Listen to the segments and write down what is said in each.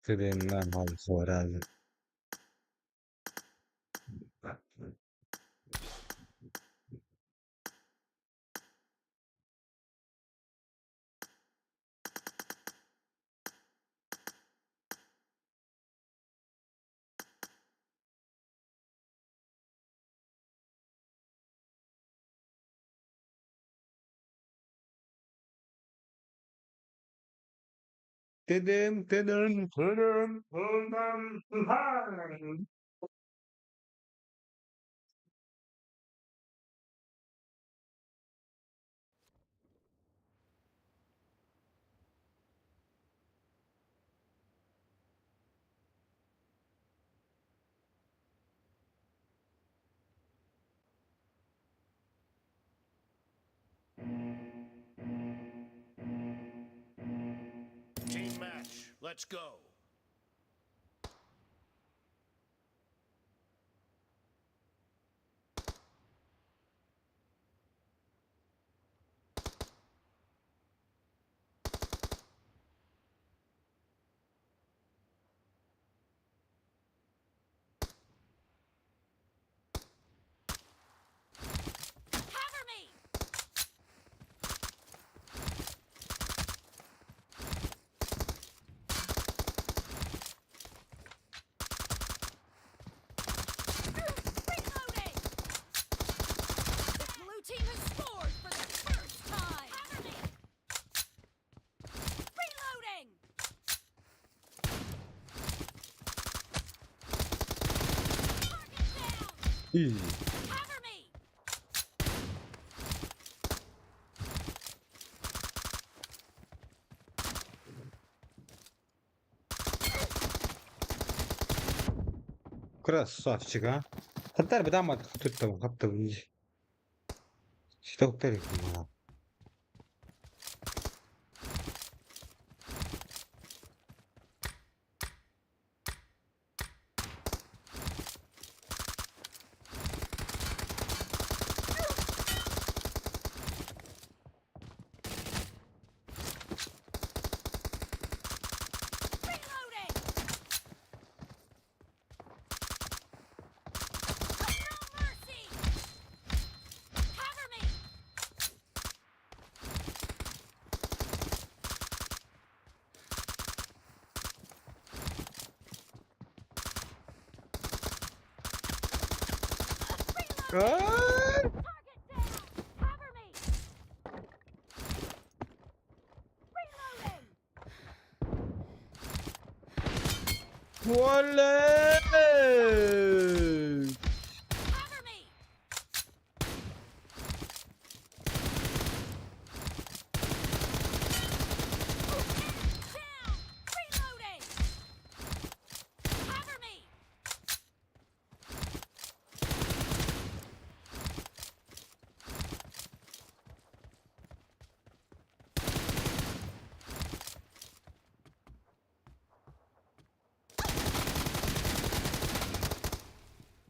Тыдыҥҥа суоран Тыдын тыдын тыдын тыдын тыдын. Team match, let's go. Cover me! Reloading! The blue team has scored for the first time! Cover me! Reloading! Target down! Ih, Cover me! Красавчик, а. Хаттар быдаамат туттабын хаптабын дии. Ситэ Reloading! No mercy! Cover me! Аа! Target down! Cover me! Reloading! Уолэ! Cover me! Down! Reloading! Cover me!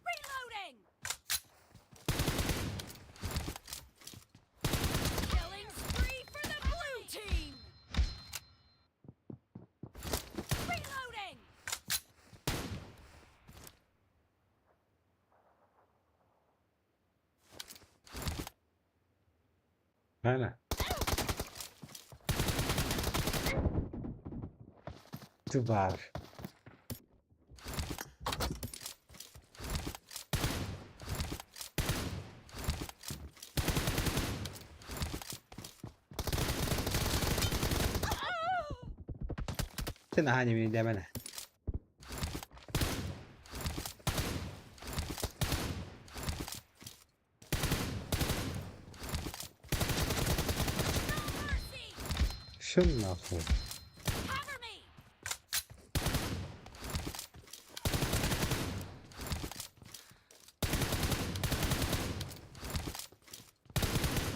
Reloading! Killing spree for the blue team! Reloading! Aynen. Tübar. Thế là hai nhà mình đem này. No mercy! Что нахуй? Cover me!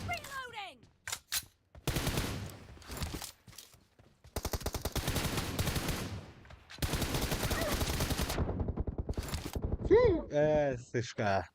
Reloading! Сышка.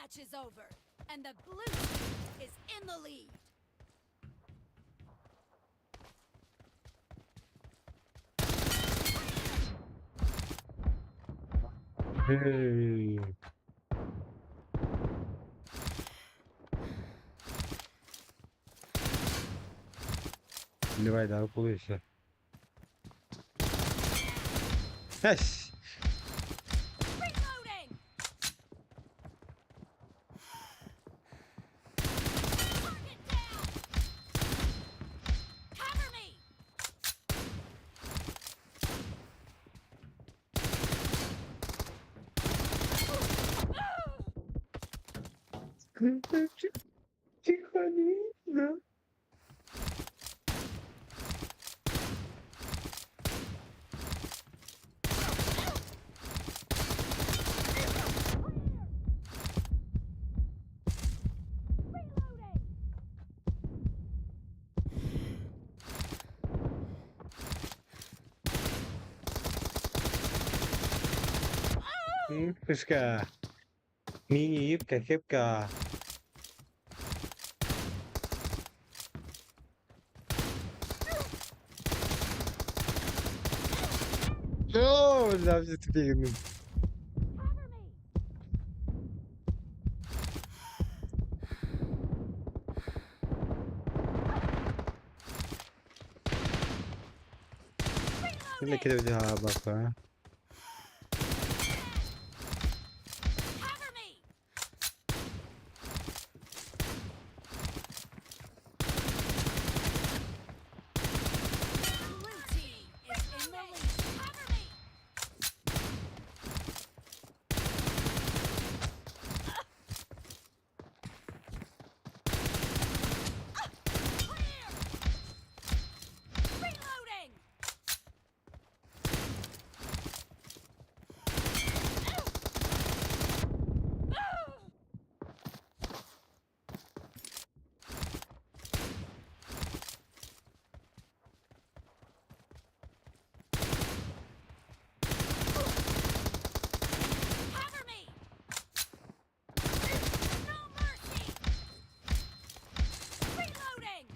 match is over, and the blue team is in the lead. Hey. Давай, да, получится. Эс. Reloading! Target down! Cover me! Тихо, не. Reloading! Пушка. Мини-юбка, хепка. О, бля, все тупее. Cover me! Yine kere bak ha. Cover me! Blue team is in the lead. Cover me! Clear! Reloading! Cover me! No mercy! Reloading!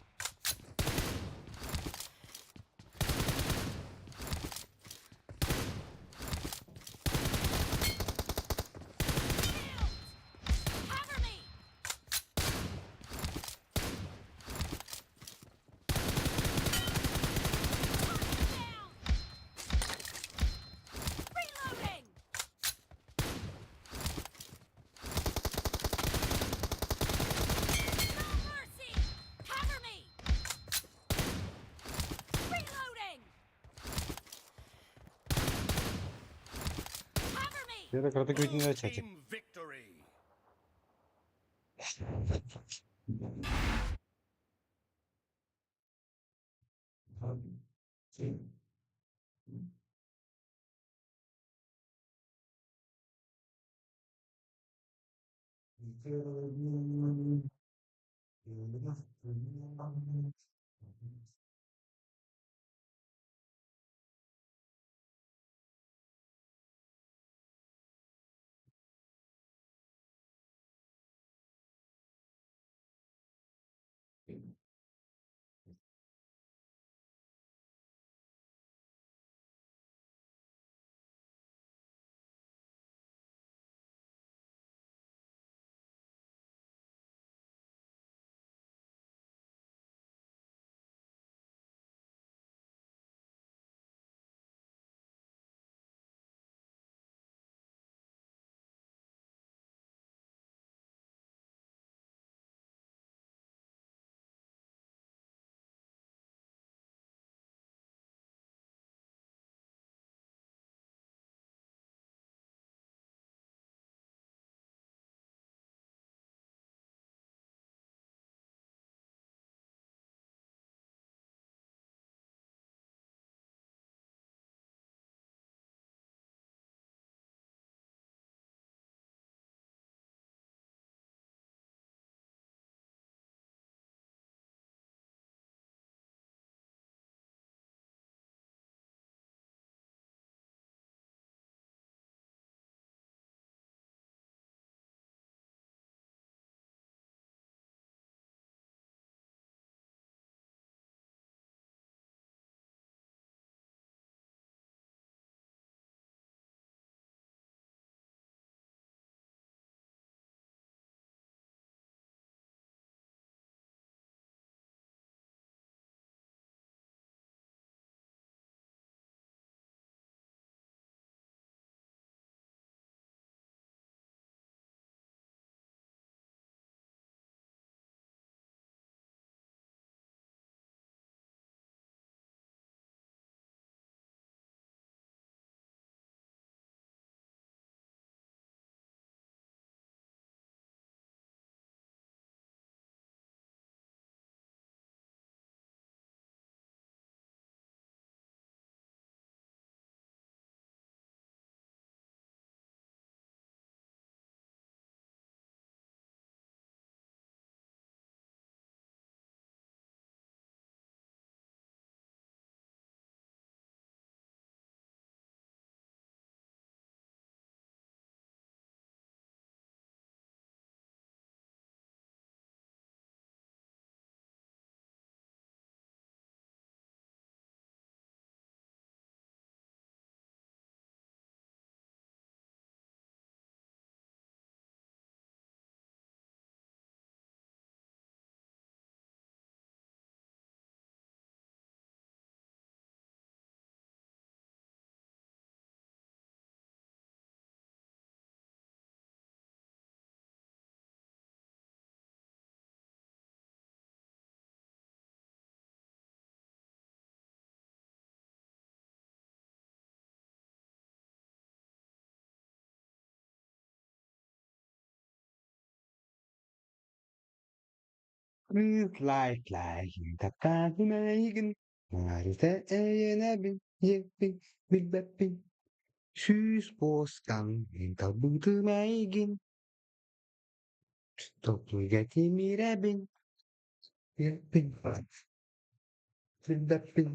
Killed! Cover me! Target down! Reloading! No mercy! Cover me! Reloading! Cover me! Я так рада Blue күтіне чатик. team victory. Кыыс лайк лайк таптаатым эйигин, Маарыта эйэнэбин, диэппин билбэппин, Сүүс буоскаҥ мин талбытым эйигин, Толкуйга тимирэбин, диэппин билбэппин.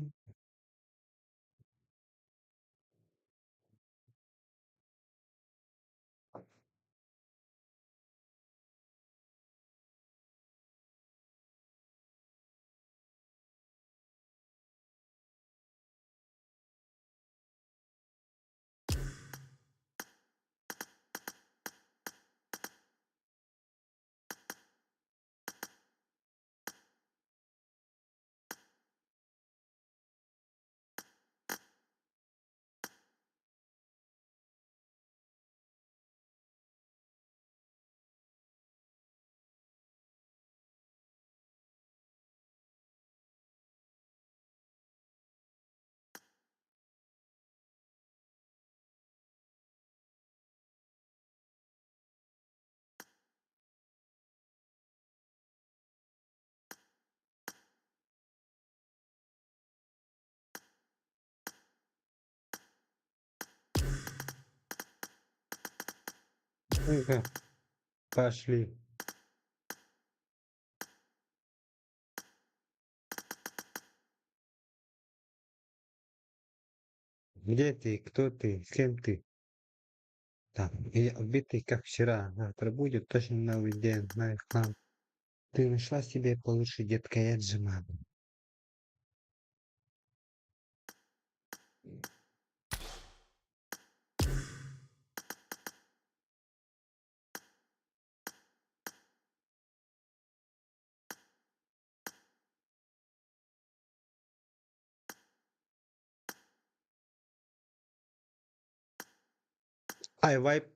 Пошли. Где ты? Кто ты? С кем ты? Там, я убитый, как вчера. Завтра будет точно новый день. Знаешь, нам. Ты нашла себе получше, детка, я отжимаю. I wipe.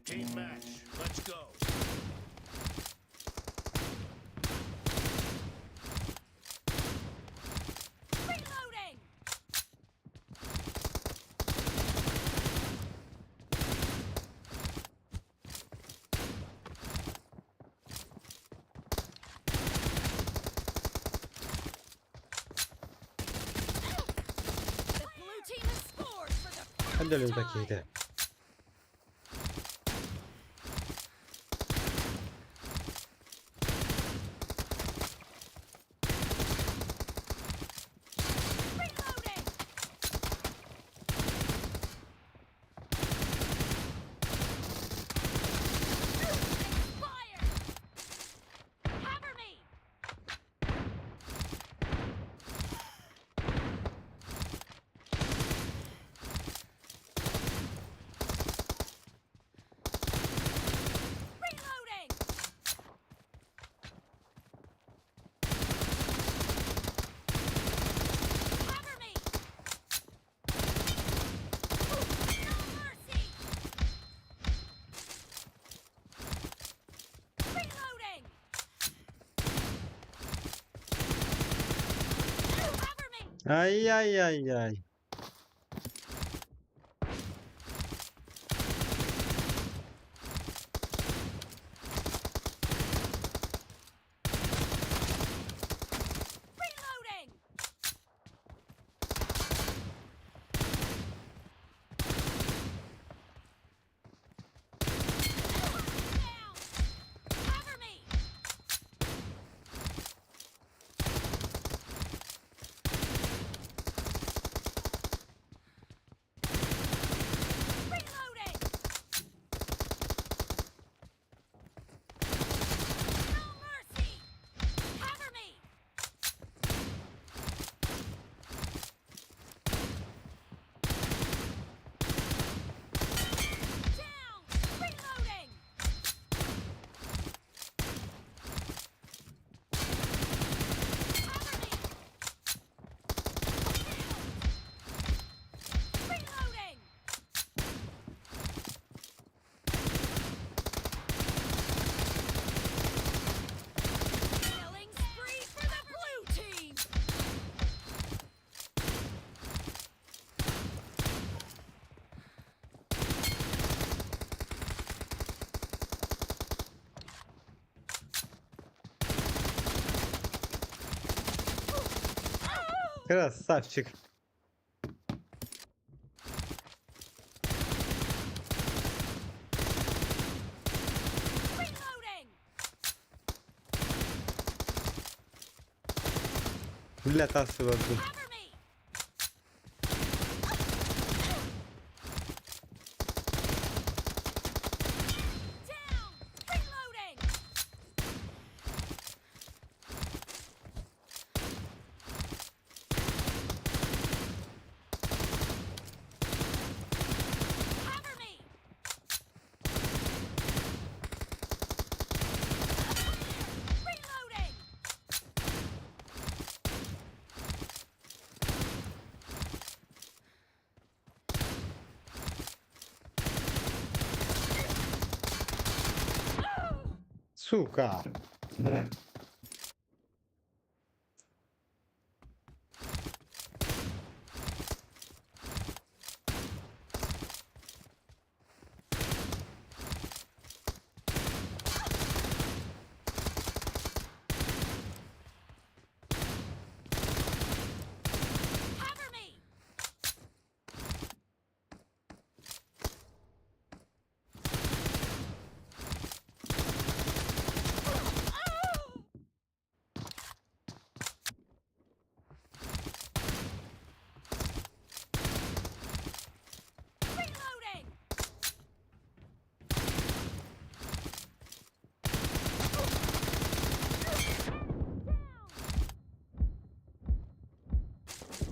Team match. Let's go. Reloading! The blue team has scored for the Ханна first рюкзак time. киһитэ? Reloading! Expired! Cover me! Reloading! Cover me! No mercy! Reloading! Cover me! Ай-яй-яй-яй. Reloading! Красавчик. Reloading! Бля, тасыла тут. Cover me! Down! Reloading! Cover me! Reloading! Сука. Cover me! Reloading! Down!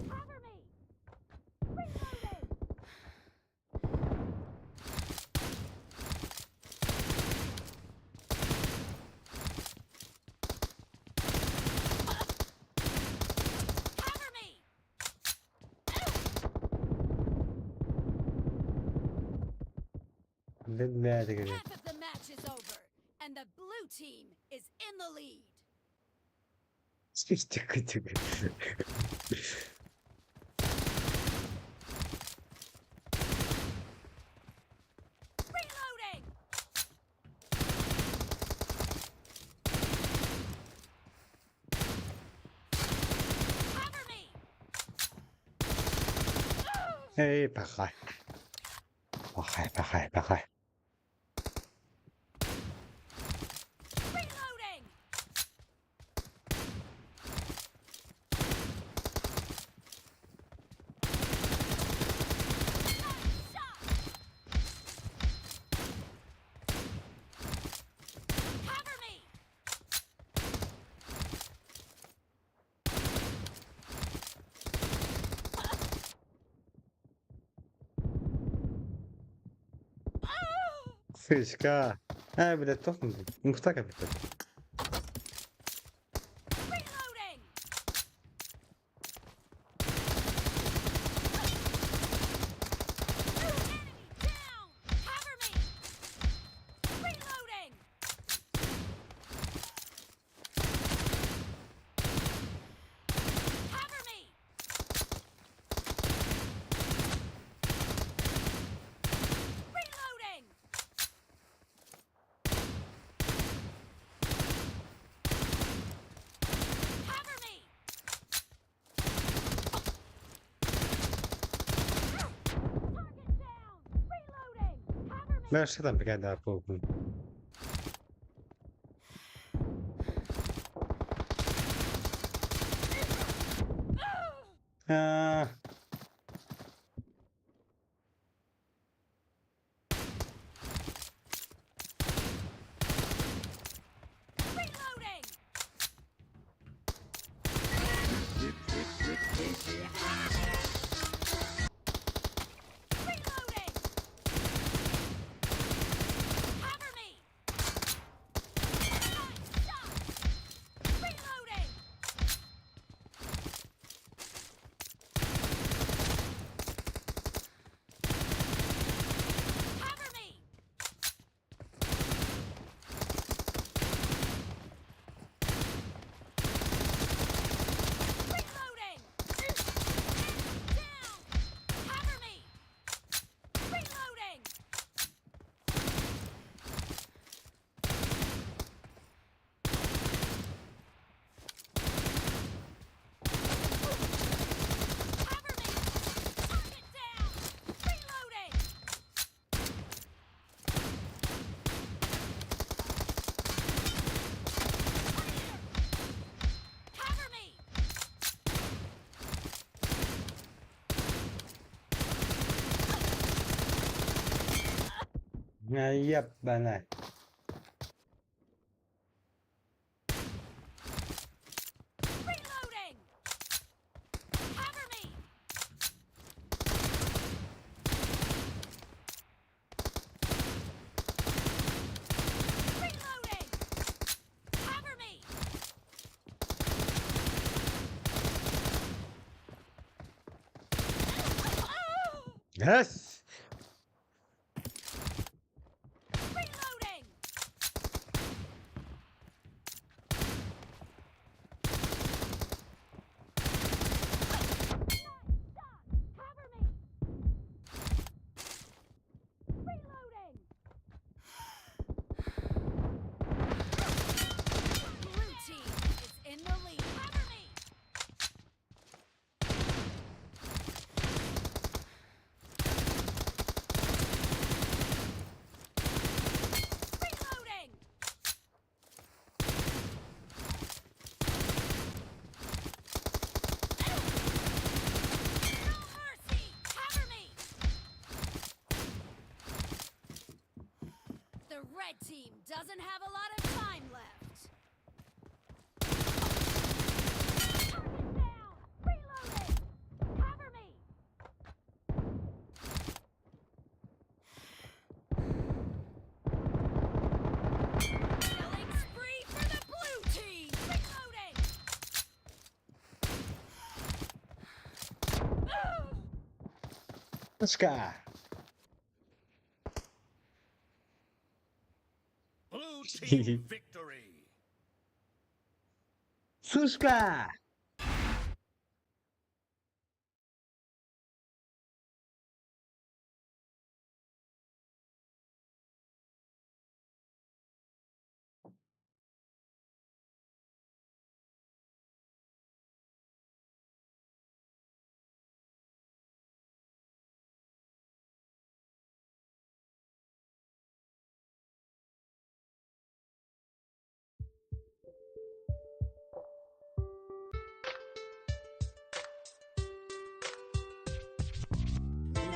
Cover me! Reloading! Cover me! Бля, говорит. Half of the match is over, and the blue team is in the lead. Тихо, тихо. Reloading! Cover me! Эй, пахай. Пахай, пахай, пахай. Reloading! Nice shot! Cover me! Сучка. А, блядь, тохнул. Ну, так опять. Reloading! Enemy down! Cover me! Reloading! Cover me! Reloading! Cover me! Target down! Reloading! Cover me! Бля, что там, блядь, да, похуй. А, Reloading! Reloading! Cover me! Nice shot! Reloading! Ебана. Reloading! Cover me! Reloading! Cover me! Yes! Reloading! Cover me! Reloading! Blue team is in the lead. Cover me! Reloading! No mercy! Cover me! The red team doesn't have a lot of time left. Target down! Reloading! Cover me! Killing spree for the blue team! Reloading! Сушка! Blue team victory. Сушка!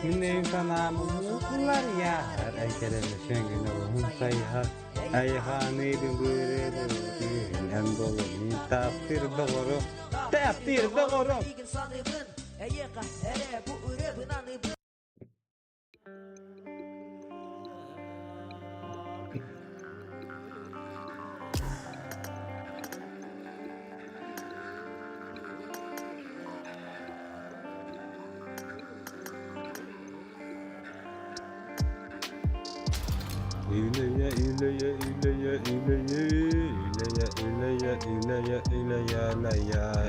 Мин санаам уларыйар Эҥкэрэ сайыһар Айханыыбын быырыыбын Эн таптыыр доҕорум Таптыыр доҕорум Үлэйэ, үлэйэ, үлэйэ, үлэйэ, үлэйэ, үлэйэ, үлэйэ, үлэйэ, үлэйэ,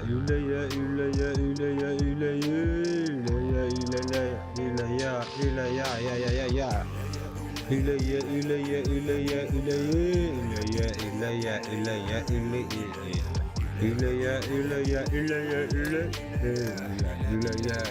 үлэйэ, үлэйэ, үлэйэ, үлэйэ, үлэйэ, үлэйэ, үлэйэ, үлэйэ, я, я, я, я. Үлэйэ, үлэйэ, үлэйэ, үлэйэ, үлэйэ, үлэйэ, үлэйэ, үлэйэ. Үлэйэ, үлэйэ, үлэйэ, үлэйэ, үлэйэ.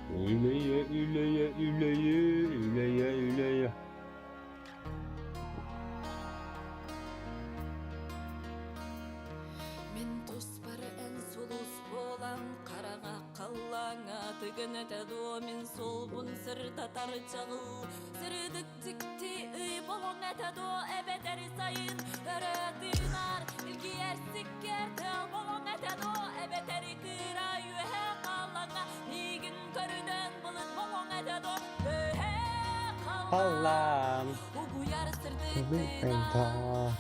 Үлэйэ, үлэйэ, үлэйэ, үлэйэ, үлэйэ. Мин туспар эн сулус буолан хараҥа халлааҥҥа тыгын этэ дуо мин суолбун сырдатар чаҕыл сырдык дьикти ый болоҥ этэ дуо эбэтэр сайын өрө тыынар илгийэр сиккиэр тыал болоҥ этэ дуо эбэтэр кыыра үөһэ халлааҥҥа миигин көрүнэн былыт болоҥ этэ дуо үөһэ халлаан Халлаан угуйар сырдык тыынан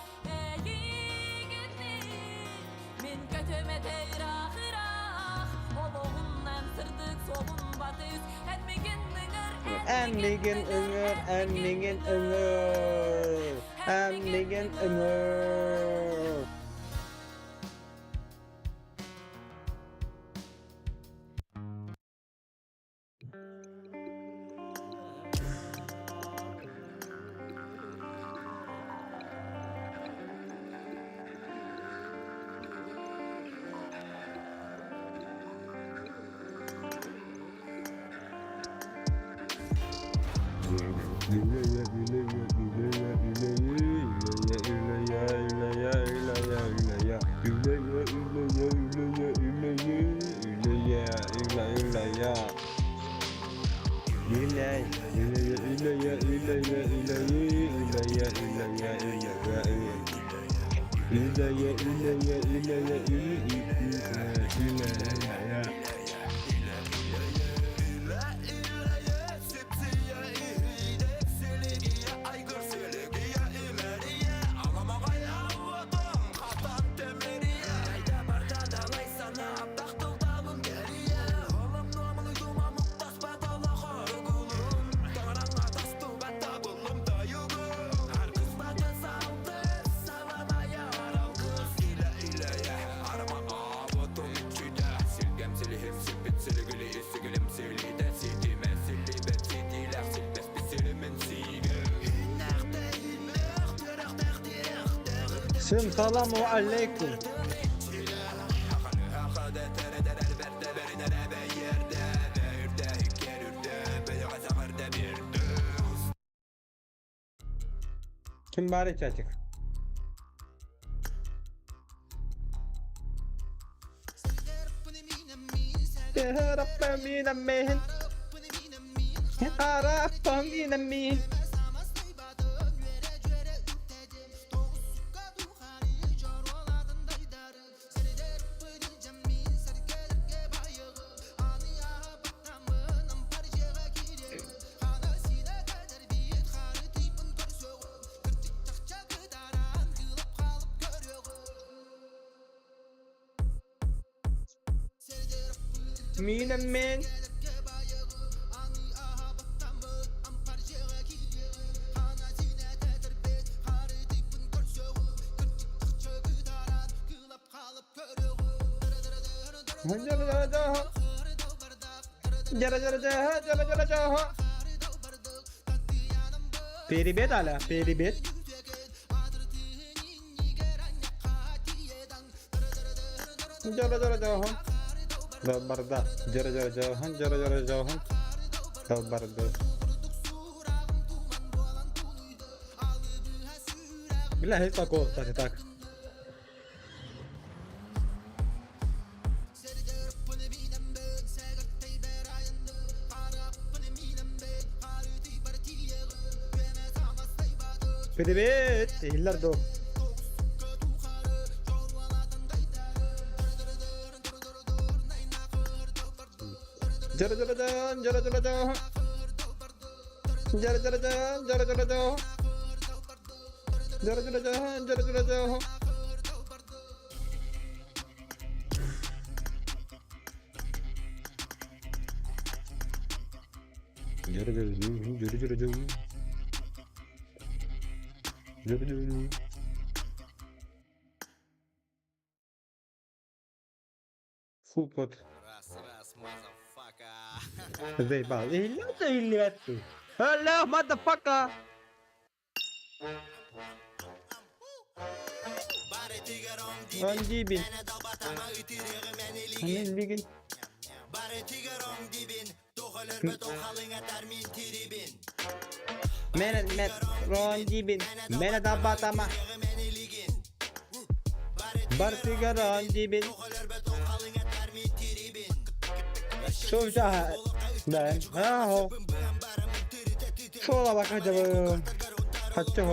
Мин көтөмөтө ыраах-ыраах, олоҕунан сырдык суолун батыс, эн миигин ыҥыр, Эн миигин ыҥыр, эн миигин ыҥыр, эн миигин ыҥыр. Всем саламу алейкум. Ким баар чатик? Миинэммин. Перебет, Аля, перебет. Далбарда. Далбарда. Бля, это так, так. Привет, Хиллардо. Фу, вот. Заебал. Hello, motherfucker! Андибин. Амин бигин. Мен рон дибин, мен дабатама. Бартыга рон дибин. Шо Да, ахо. Шола бакачабы. Хаччы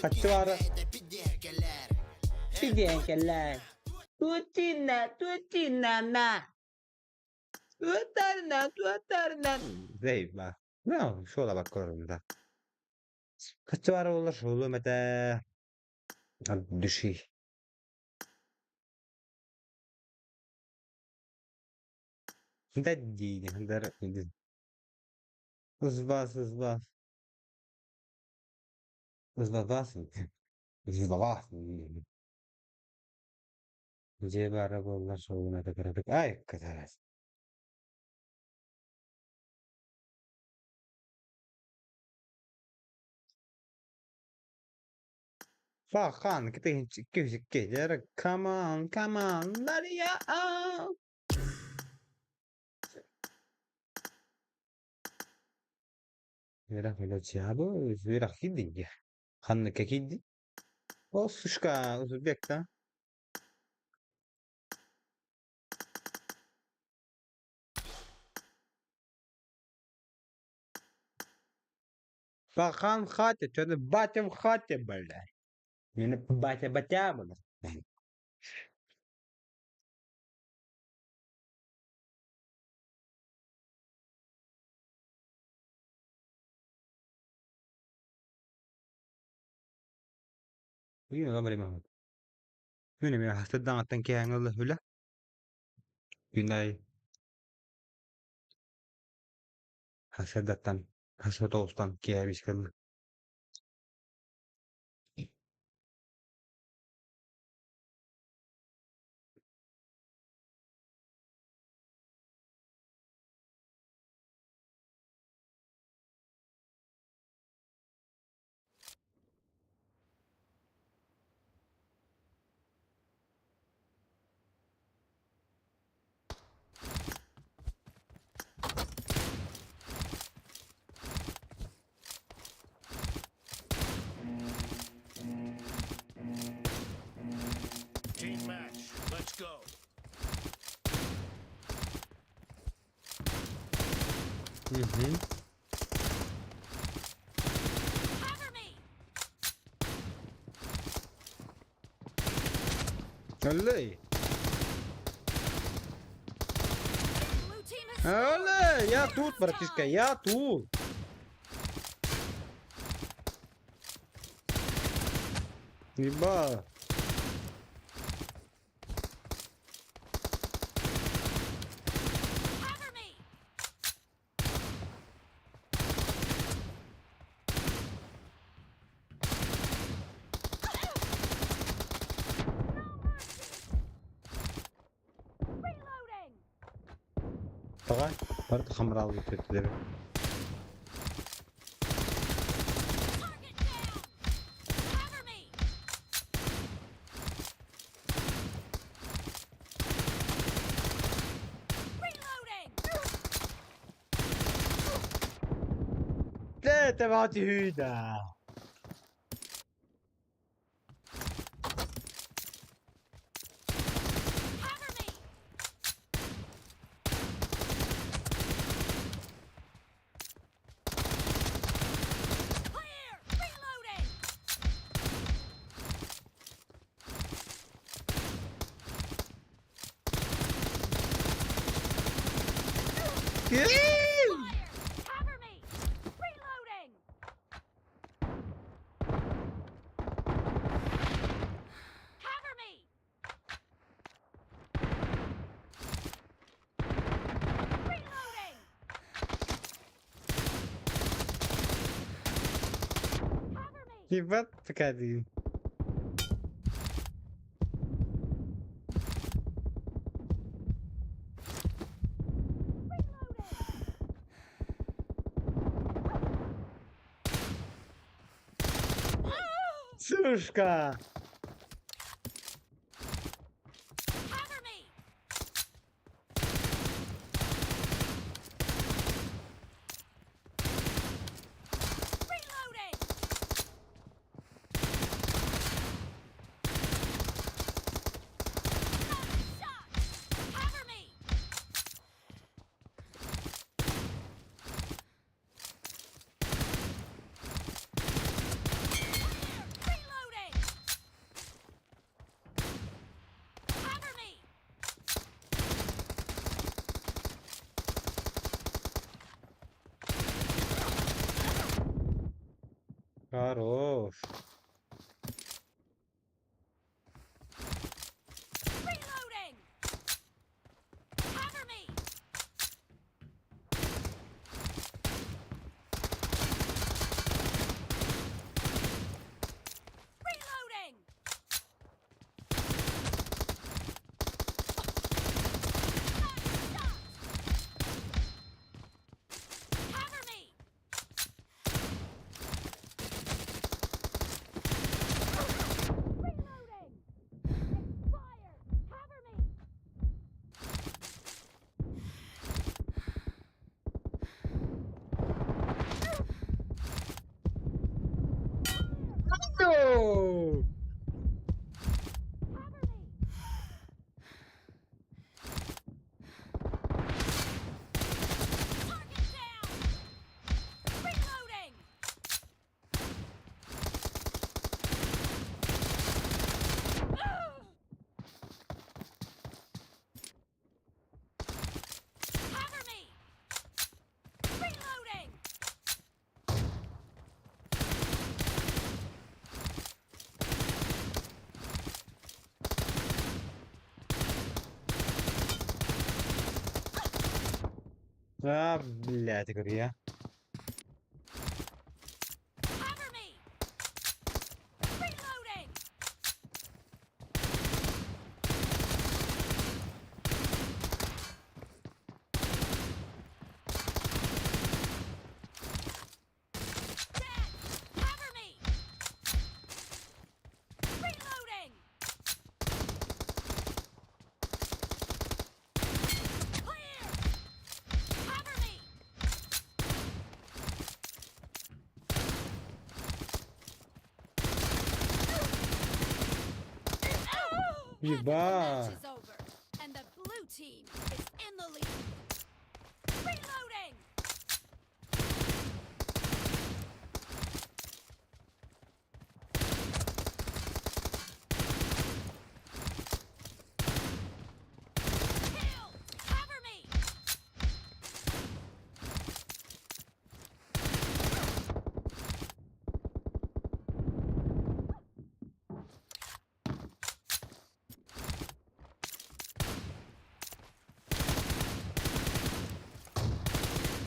Хаччы Пиденкелер. Тутина, тутина на. Туатарна, туатарна. Зейба. Ну, шола баккорунда. Хаччы олар шолу мете. От души. Да диди, да Узбас, узбас. Узбас. Узбас. Дьиэ баара буоллар суолуната кыратык ай кытарас. Фахан, come on, come on, Nadia. Үөрэх киирдин Ханныкка киирдин? Ол сушка узбек да? Пахан в хате, что батя в хате, бля. Меня батя батя, бля. Uyun Күн хастырдаҥаттан киһээҥҥэ үлэ. Күнай хасырдаттан хасыр тоҕустан киэһэ бискэллэ. Team match. Let's go. Мгм. Cover me! Олей! Blue team has scored Олей! for Я the тут, first братишка, time. я тут! Еба! Cover me! No mercy! Reloading! Давай, барда хамрал өтөттү Target down! Cover me! Reloading! Det var till huda! Cover me! Clear! Reloading! Киил! Fire! Cover me! Reloading! Cover me! Reloading! Cover me! Ебать такая. Reloading! Сушка! Cover me! Хорош. Reloading! Cover me! Reloading! Shot! Cover me! Reloading! Fire! Cover me! No! Cover me! Target down! Reloading! Cover me! Reloading! А, блядь, говорю я. Cover me! Reloading! Dead! Cover me! Reloading! Clear! Cover me! Half of the Ебать. match is over, and the blue team is in the lead. Reloading! Kill! Cover me!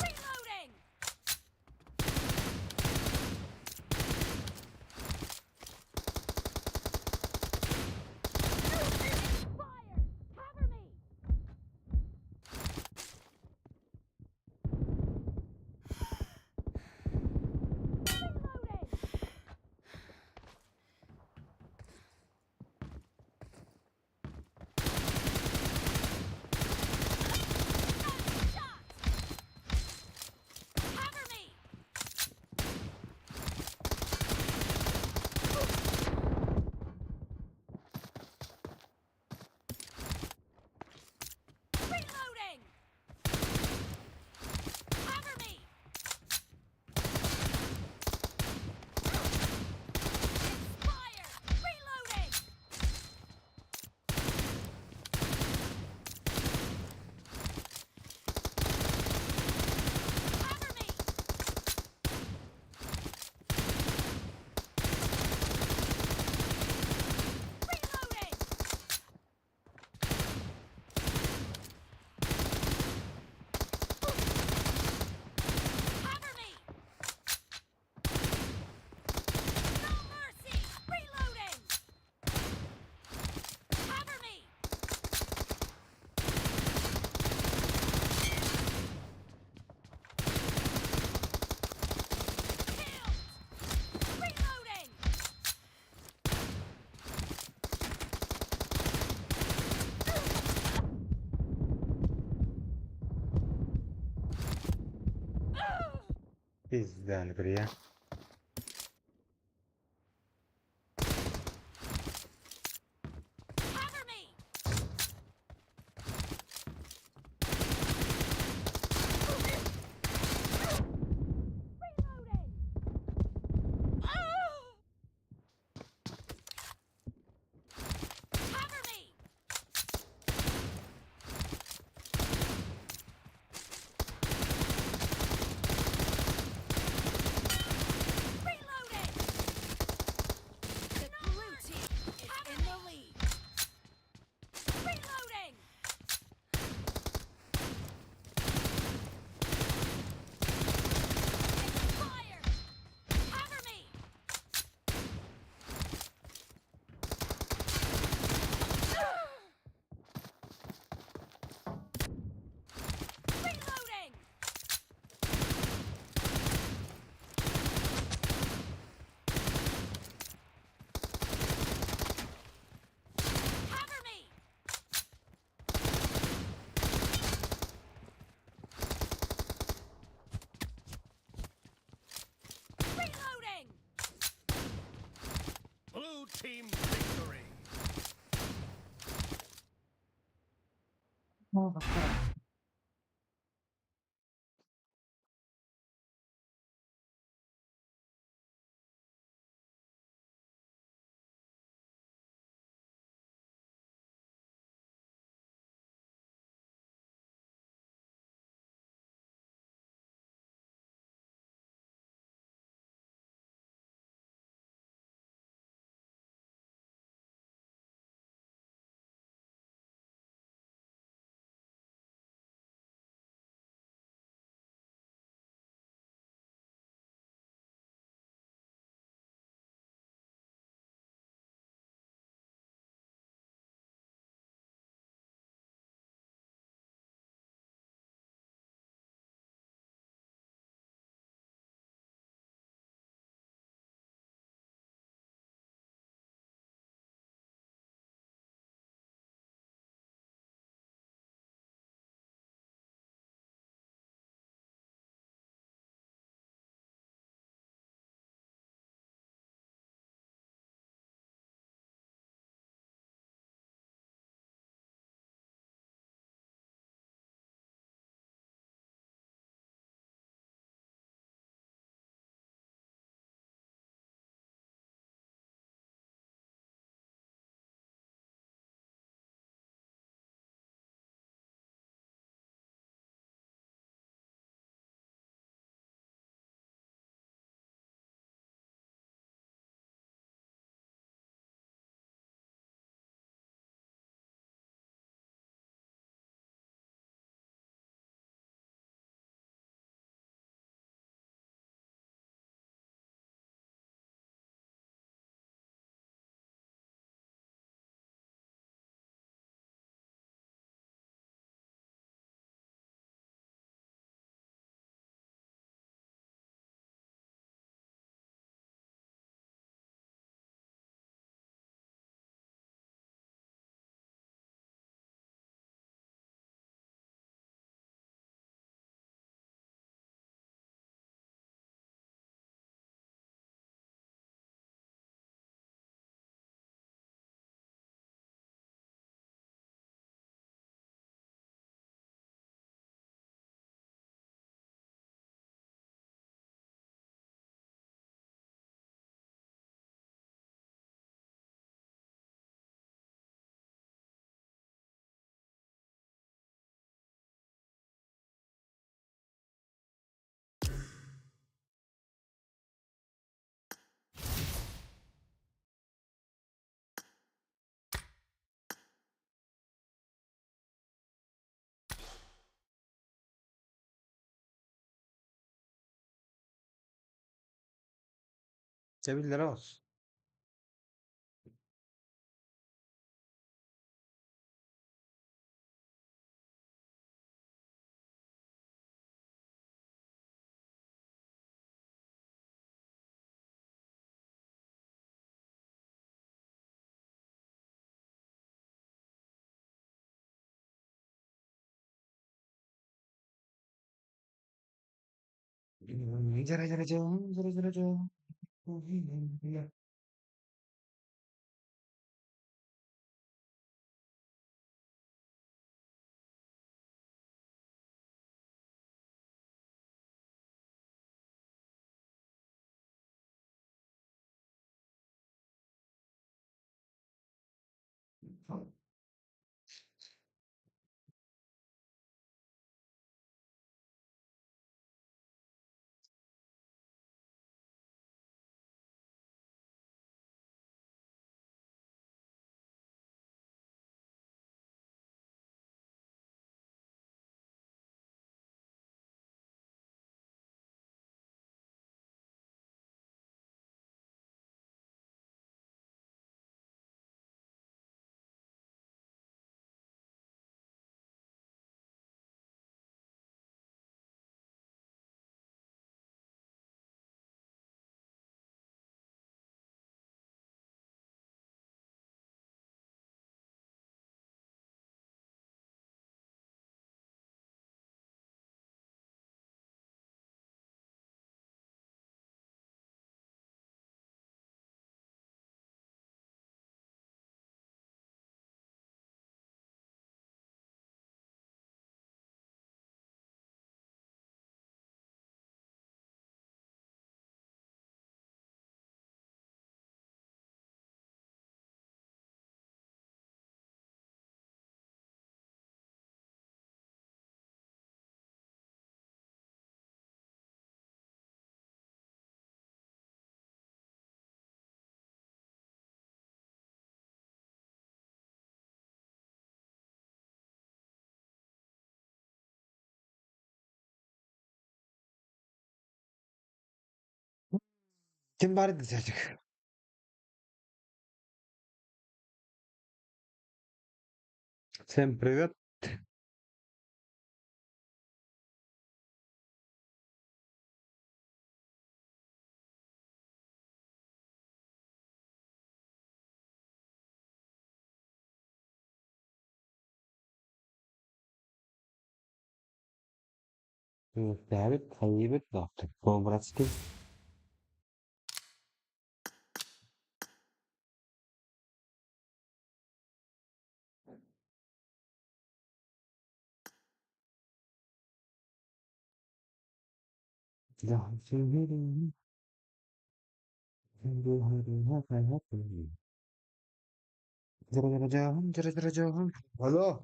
Reloading! Fire! Cover me! Reloading! Shot! Cover me! Reloading! Cover me! Fire! Reloading! Cover me! Reloading! Cover me! No mercy! Reloading! Cover me! Killed! Reloading! Пизда, говорю я. Cover me! Reloading! Cover me! Дьэ биллэрэ оҕус. Ким баар десечек? Всем привет. Давид хайыбыт доктор по-братски. Алло.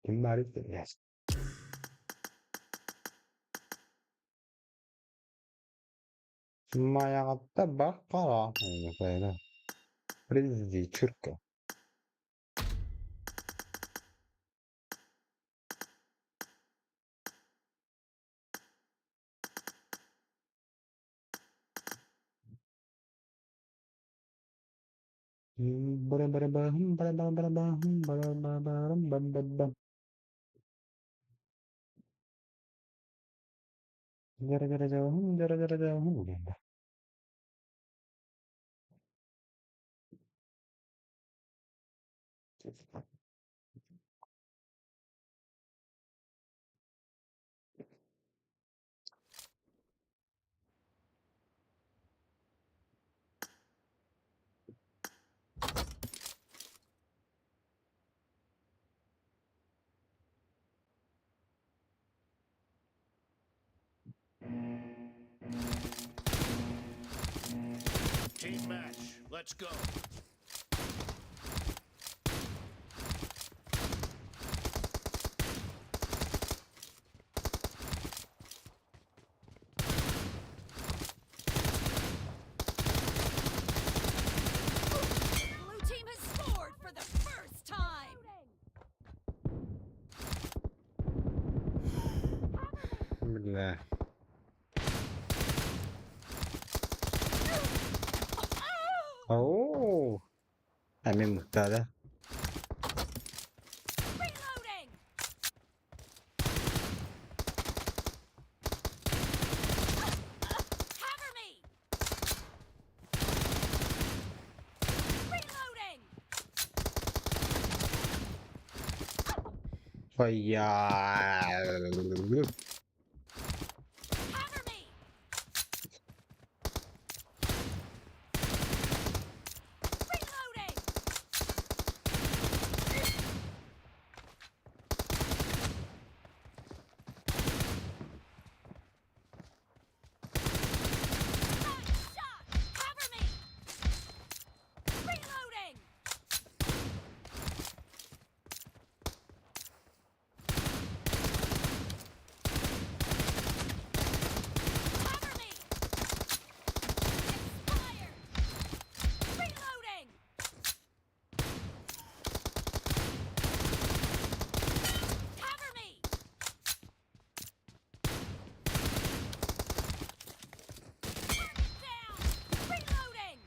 Ким баар Майаҕатта бар хара Чүркэ Let's go. Blue team has scored for the first time. Бля. Оо. Эмиэ мыктаада. Reloading. Cover me. Reloading. Ой-я. Cover me. Reloading. Nice shot. Cover me. Reloading. Cover me. Expired. Reloading. Cover me. Target down. Reloading.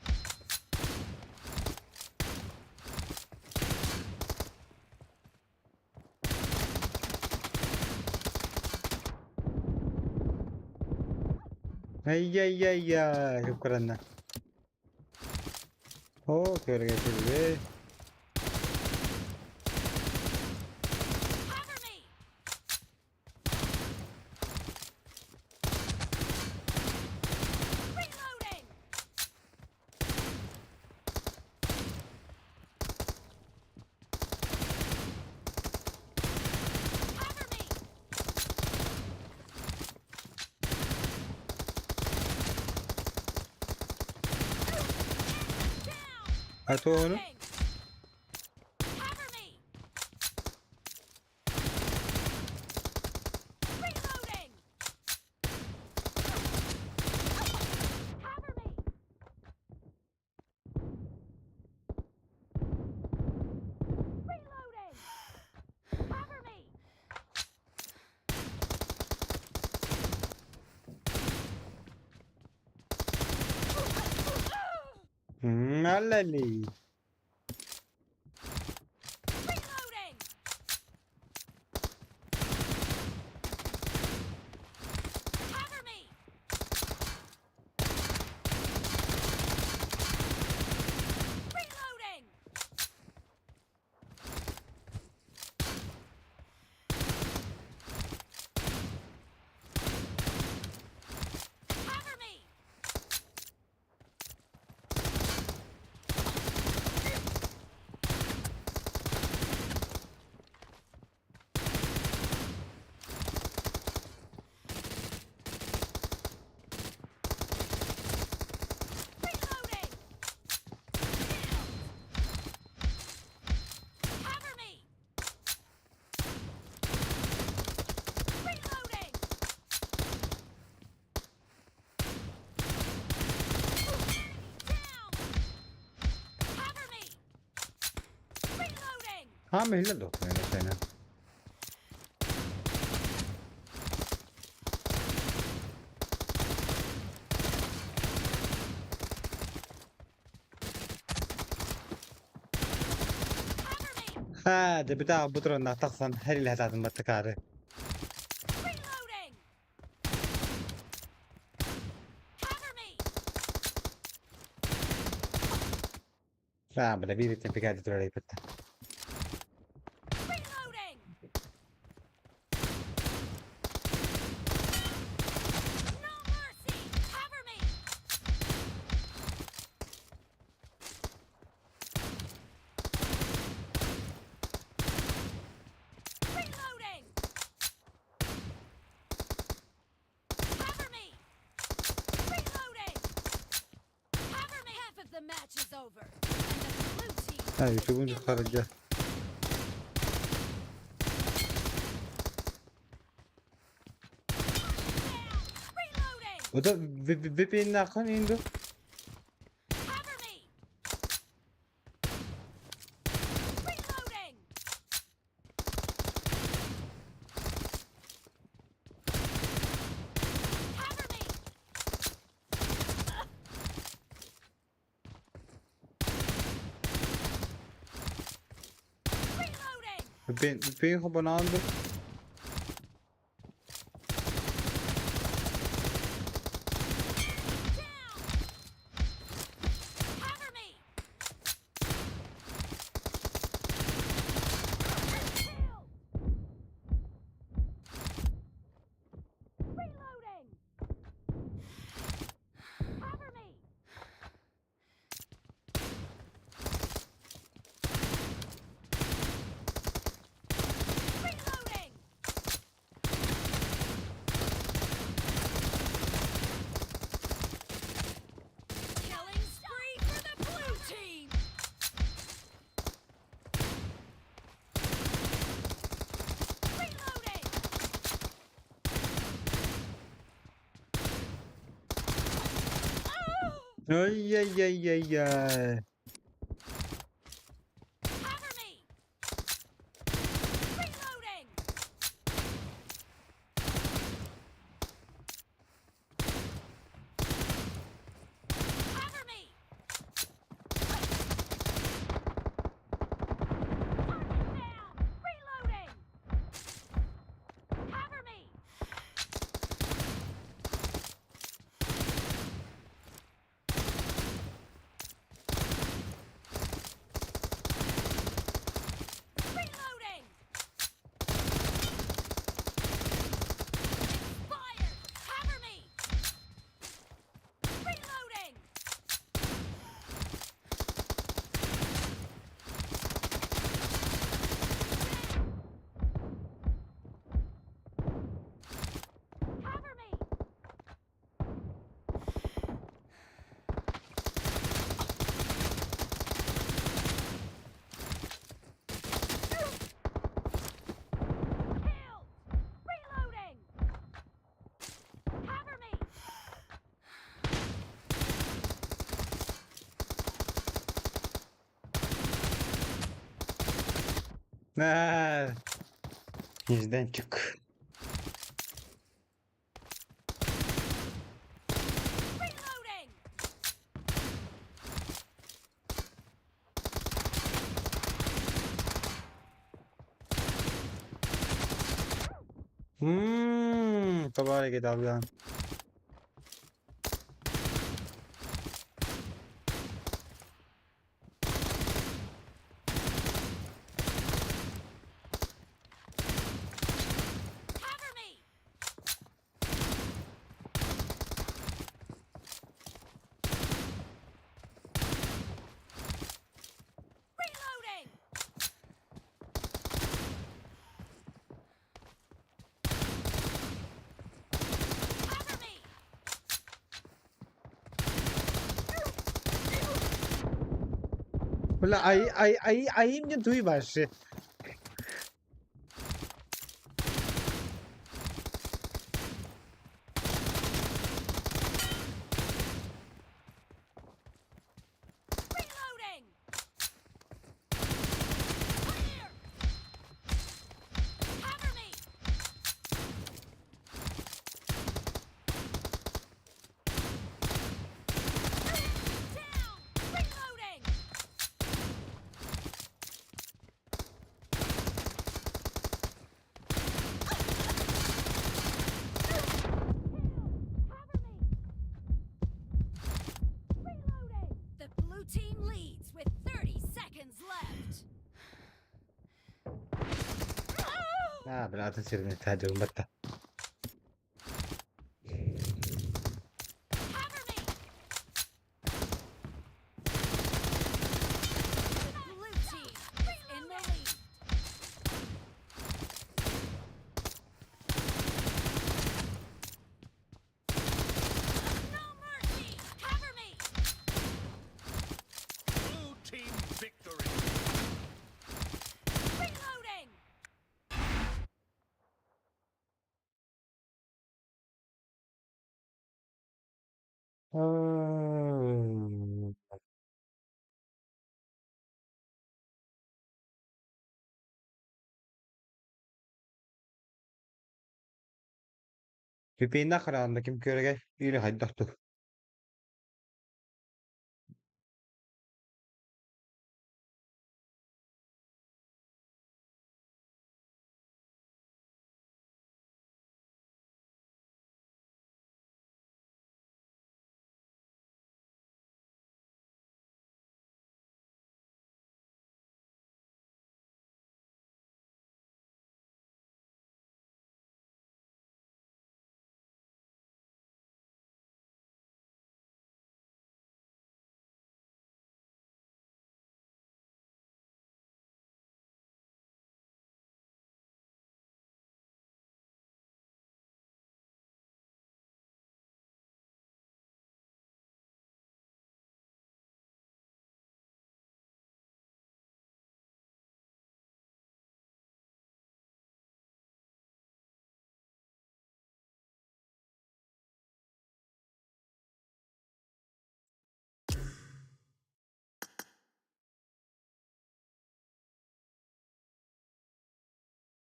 Ай-яй-яй-яй, кып-кыранна. Оо, көргө. Cover me. Reloading. Cover me. Down. А то ону? Reloading. Cover me. Reloading. Cover me. Reloading. Cover me. Аллали. Reloading. Cover me. Reloading. Cover me. Reloading. Cover me. Reloading. Down. Cover me. Reloading. Ha мэлэ дохнэ. Cover me. Ha, de битаа бутрон тахсан харил хатаатын баттакаары. Reloading. Cover me. Аа, бля, биир пикади турар иппет. Reloading. No mercy. Cover me. Reloading. Cover me. Reloading. Cover me. Half of the match is over, and the blue team Ha is YouTube'un in the харыдьа. lead. Down! Reloading! O da VPN'in indi. Cover me! Reloading! Cover me! Reloading! VPN, VPN хобонаанды. Down! Cover me! Kill! Reloading! Cover me! Reloading! Killing spree for the blue team! Reloading! Ay ay ay ay ay. Cover me! Reloading! Cover me! Target down! Reloading! Cover me! Reloading! Expired! Cover me! Reloading! Cover me! Killed! Reloading! Cover me! Ha. Yüzden çık. Reloading! Tabağa git ablan. Cover me! Reloading! Cover me! Бля, а им не дуй вообще. Reloading! Clear! Cover me! Down! Reloading! Cover me! Reloading! The blue team leads with 30 seconds left. Ha, бля, атын сирин тәдігін батта. Cover me! The blue team is in the lead. No mercy! Cover me! Пипииннэх хараҕында ким күөрэгэй или хайдах дуу?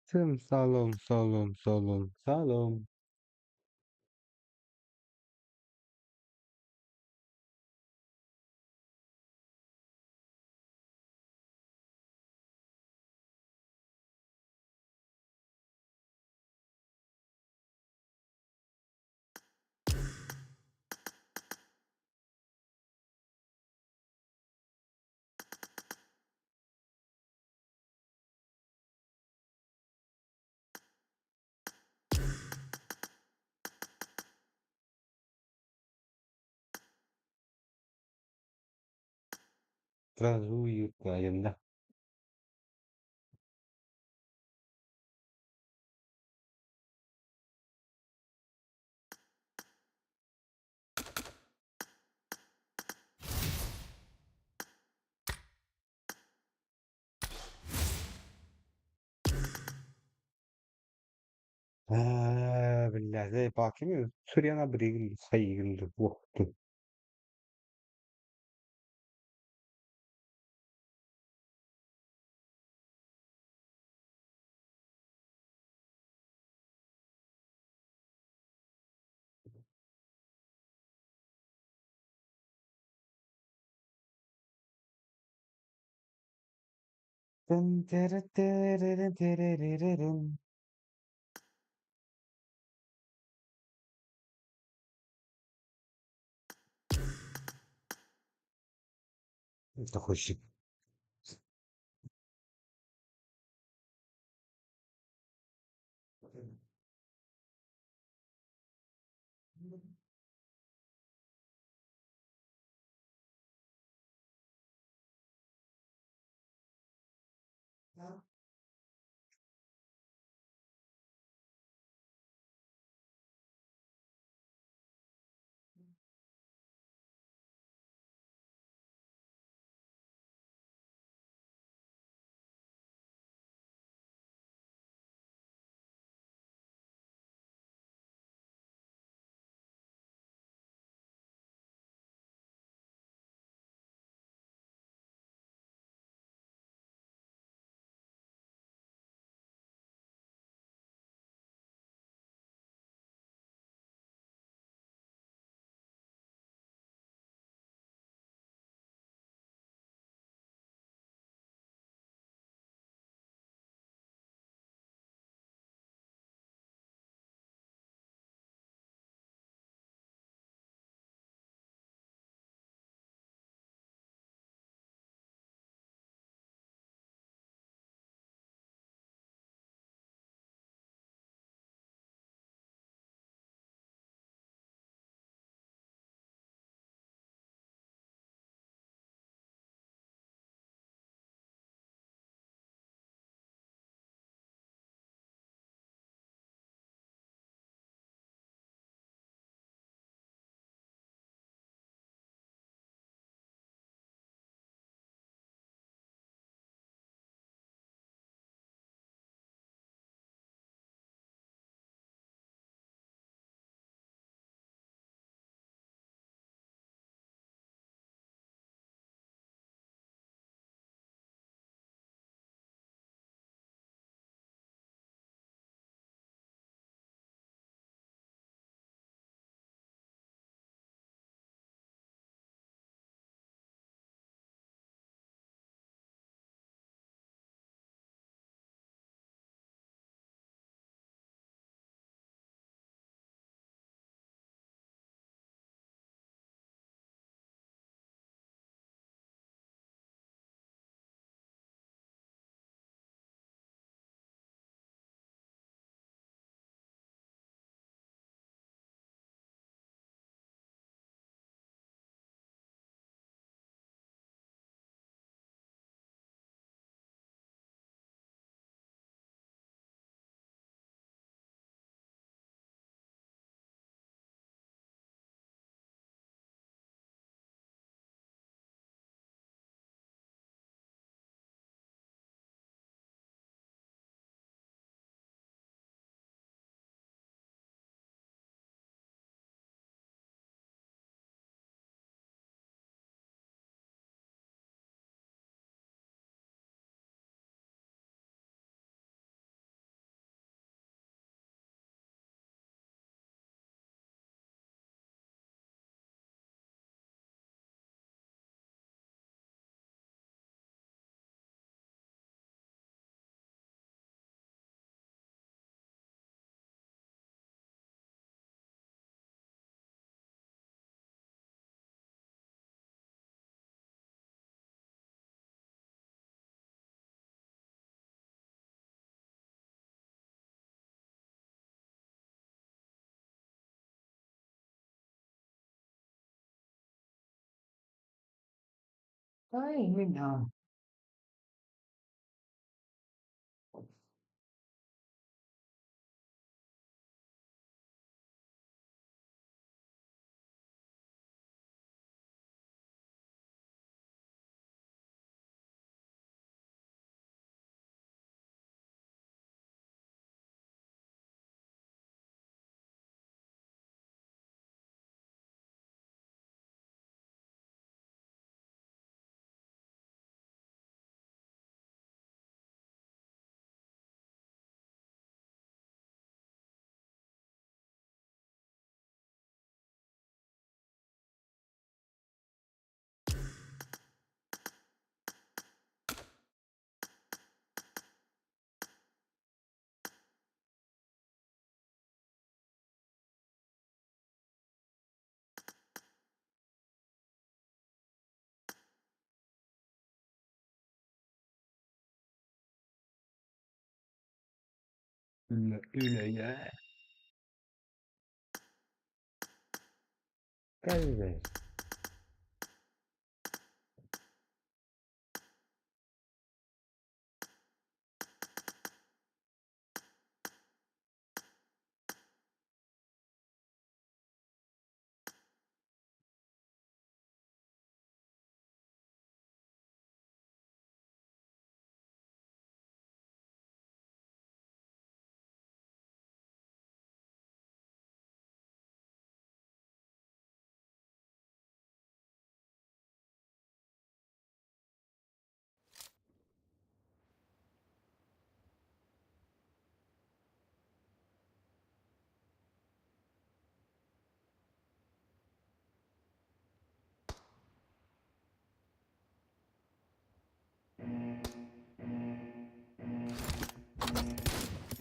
Сым салом салом салом салом. Сразу да. Биллээтэй баакими Сурьяна билигин хайыгын уохтун. Такой. Ай, меня. Үлэйэ. Кэлбэй.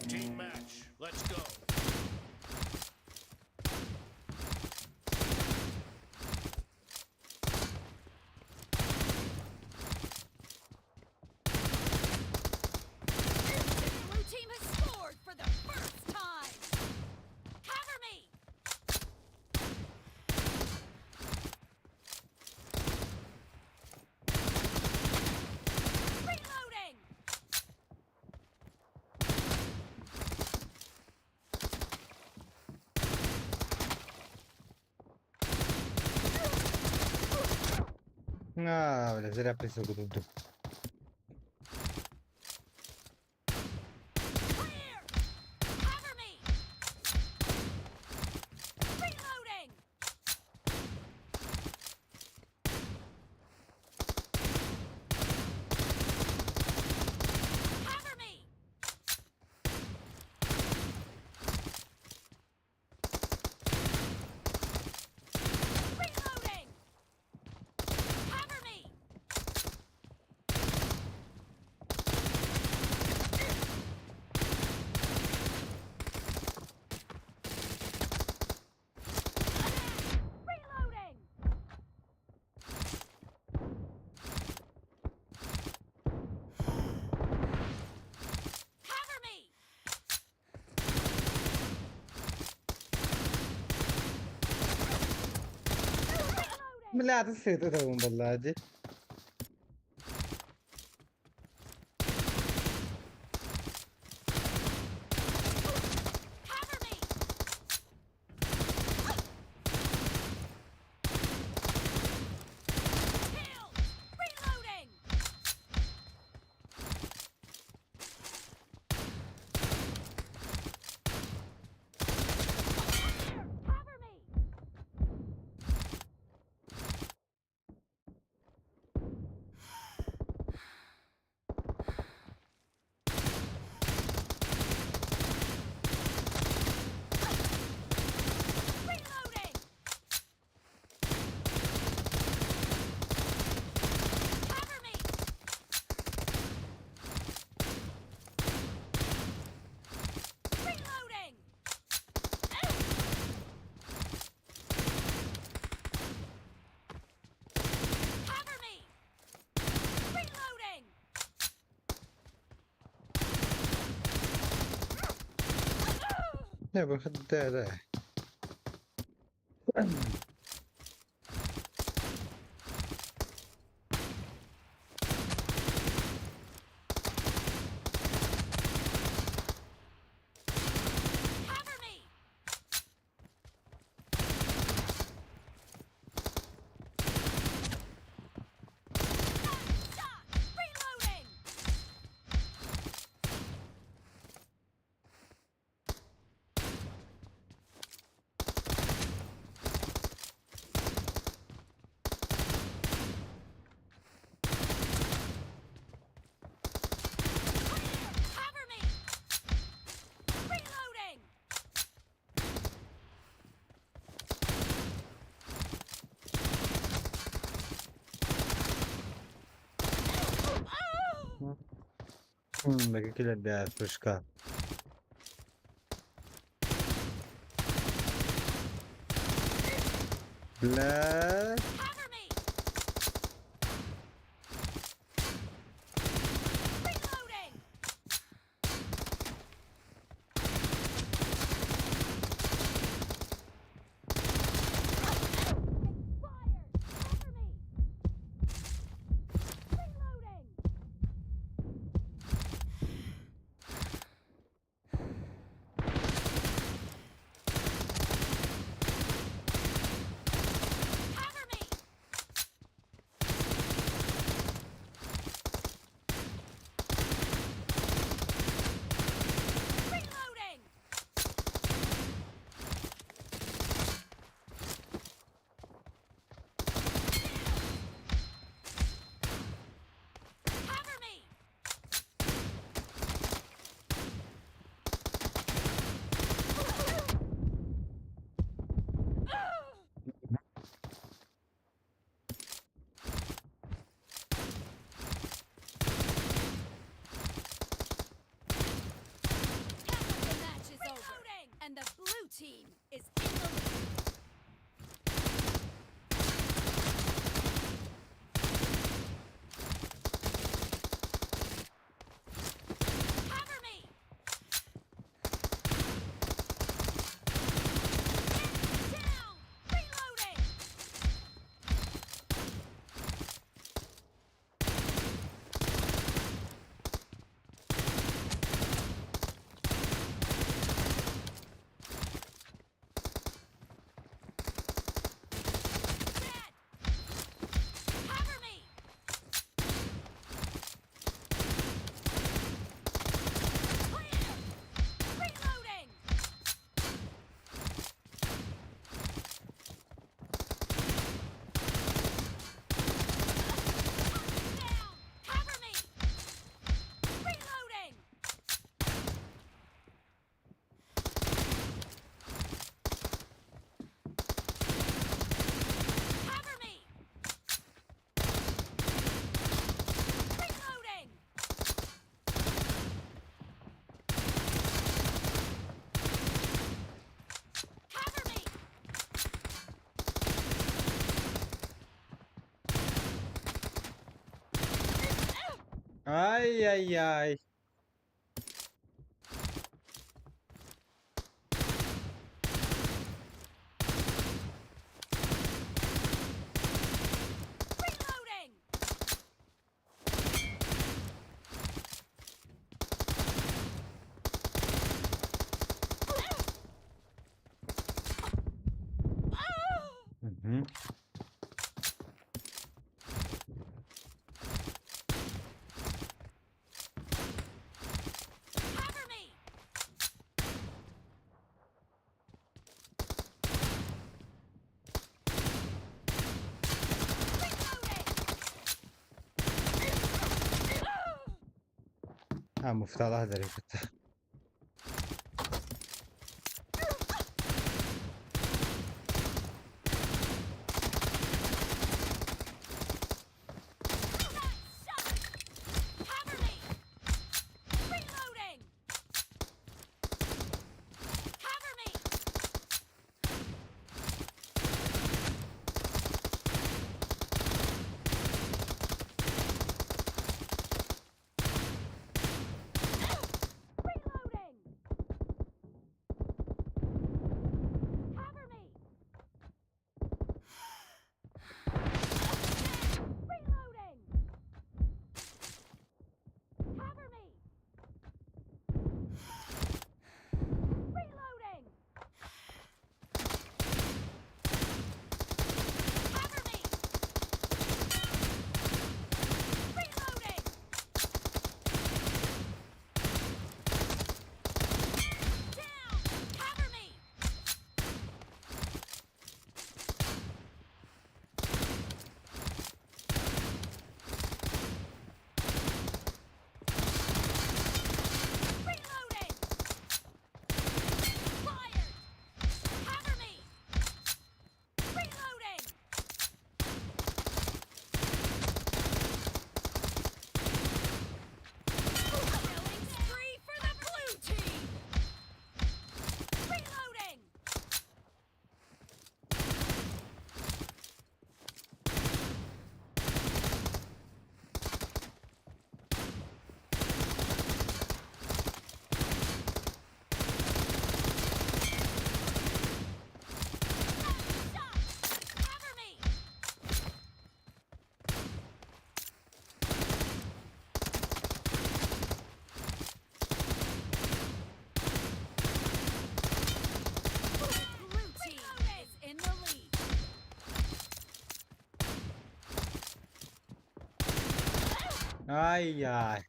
Team match. Let's go. The blue team has scored for the first time. Cover me. Reloading. А, бля, зря присел куда-то. Clear. Cover me. Reloading. Cover me. Reloading. Cover me. Reloading. Cover me. Reloading. Бля, ты сыт это он баллади. Cover me. Kill. Reloading. Clear. Cover me. Reloading. Cover me. Reloading. Cover me. Reloading. Не, выход, да. Кэлэрдээх пушка. Бля. Cover me! Reloading! Expired! Cover me! Reloading! Cover me! Reloading! Cover me! Half of the match is over, and the blue team is in the lead. Cover me! Down! Reloading! Dead! Cover me! Clear! Reloading! Down! Cover me! Reloading! Cover me! Reloading! Cover me! Ай-яй-яй. Reloading! Мгм. Cover me! Reloading! А, муфталаах дэрэ кытта. Nice shot! Cover me! Reloading! Cover me! Ай-яй.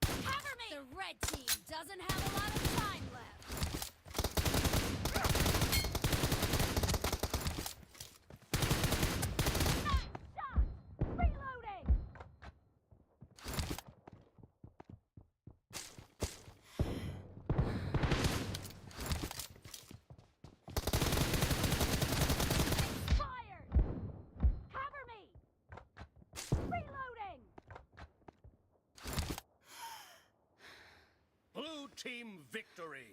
Cover me! The red team doesn't have a lot of time left. Nice shot! Reloading! Expired! Cover me! Reloading! Blue team victory.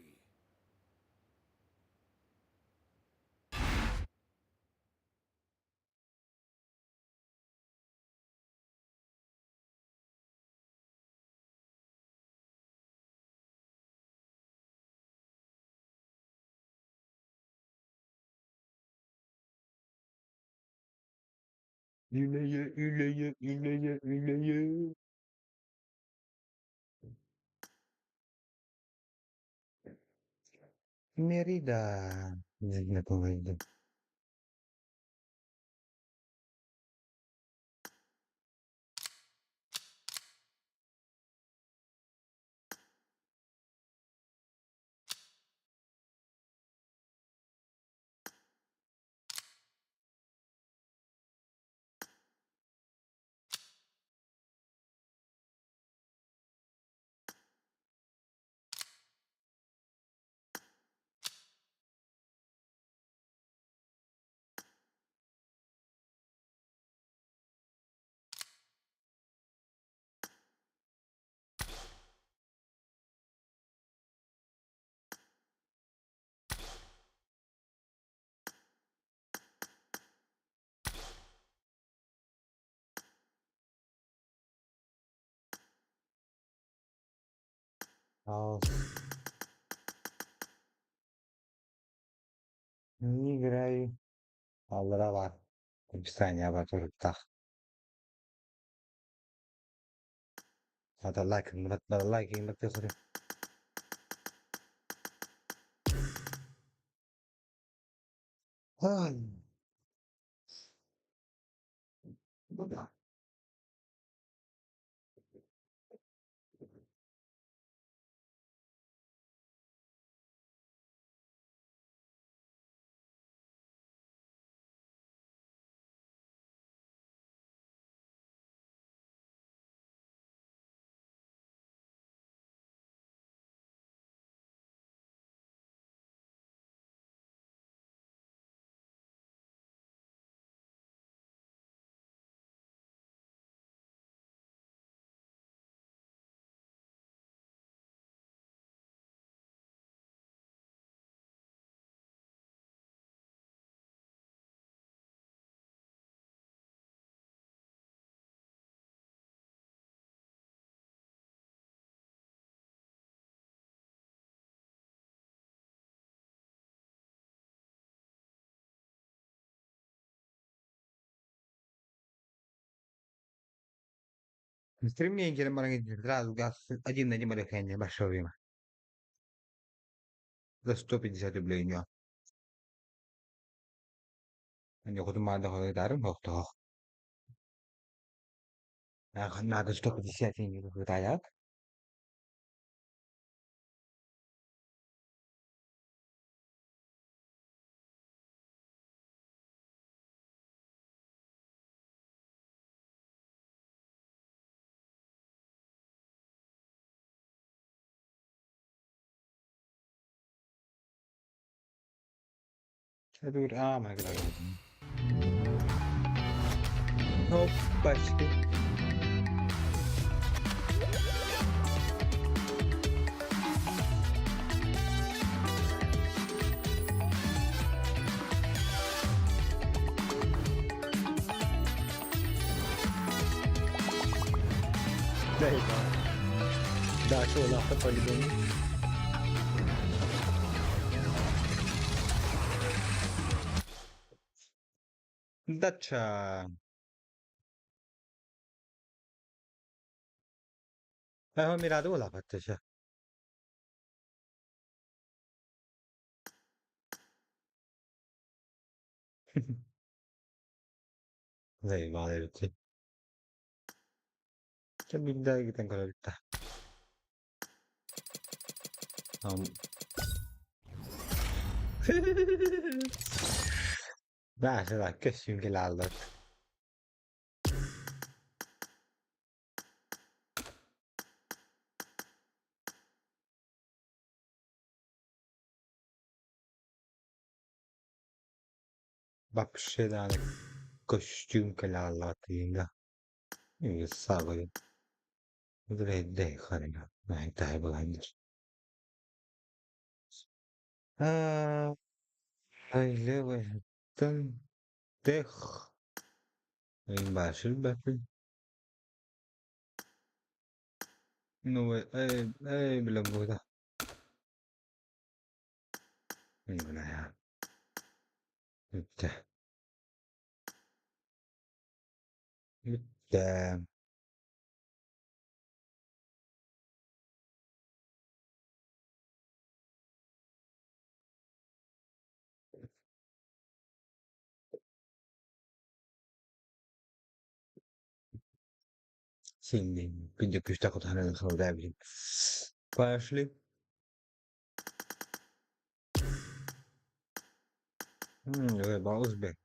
Үлэйэ, үлэйэ, үлэйэ, үлэйэ. Мерида. Не помню. Ал. Не играю. Аллара баар. Описание бар туруктаах. Надо лайк, надо лайк, надо. Ай. Ну да. Стремление сразу газ один на один большое время. За 150 рублей у него. Надо 150 не хватает. Dur, ah, Опачки. Дай, да. Да, что, лаха по-любому. Дача. Ho mirato l'ha fatto già. Lei vale tutti. Чэ биирдэ ыытан көрөбүт да. Да, көстүүм кэлэ хааллыбыт. Вообще даҕаны көстүүм кэлэ хааллаҕа Бүттэ. Син күндү күүстээх кутаһынан сылдьабын. Пошли. Узбек.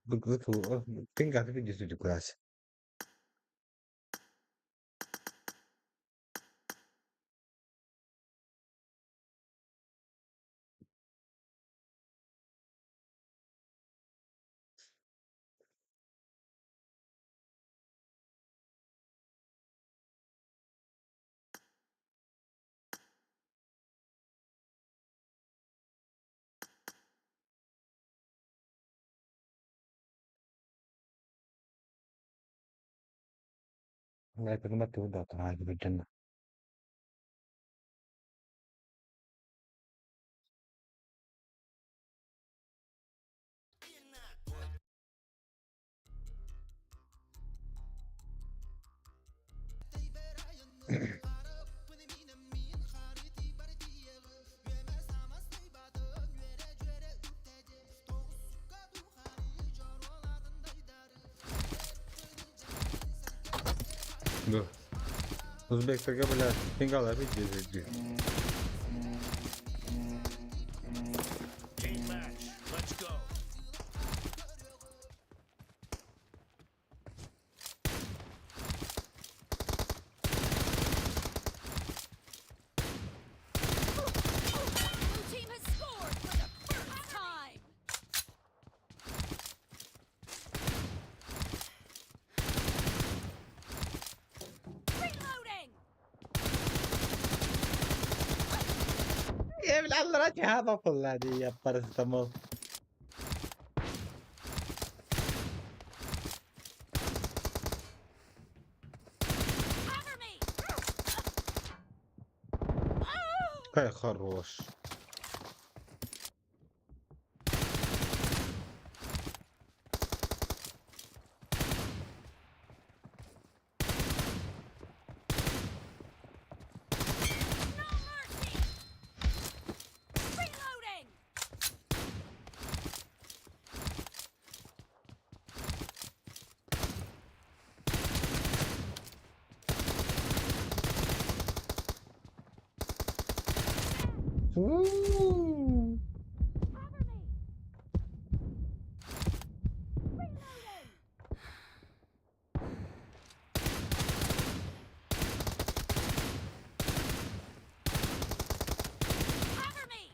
Да. Узбектерге, бля, фингала видели. Team match. Let's go. Blue team has scored for the first time. Reloading. يا بالله هذا فلاني يا باراسيتامول. Cover me. Какая хорош. No mercy. Reloading. У-у-у. Cover me. Reloading. Cover me.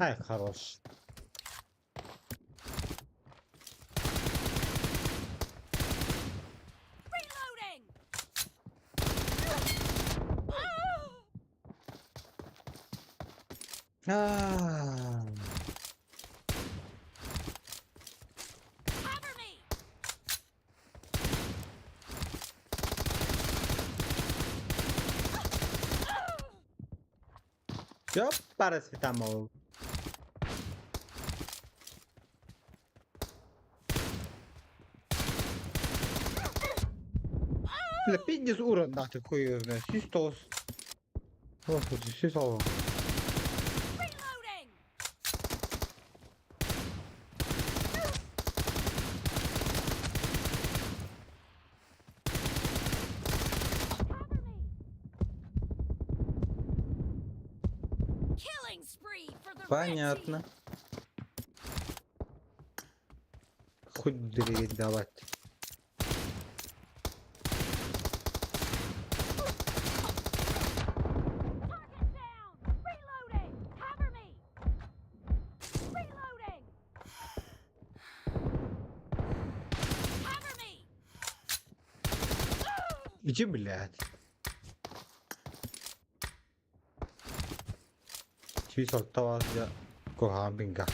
Ай, хорош. Reloading. А. Cover me. Yo paracetamol. Бля, пиздец уран нахуй, хуй его знает. 109. Господи, 109. Reloading! Cover me! Killing spree for the red team! Понятно. Хоть дверь давать. Target down! Reloading! Cover me! Reloading! Cover me! Иди, блядь. 106 куһаҕан бинга.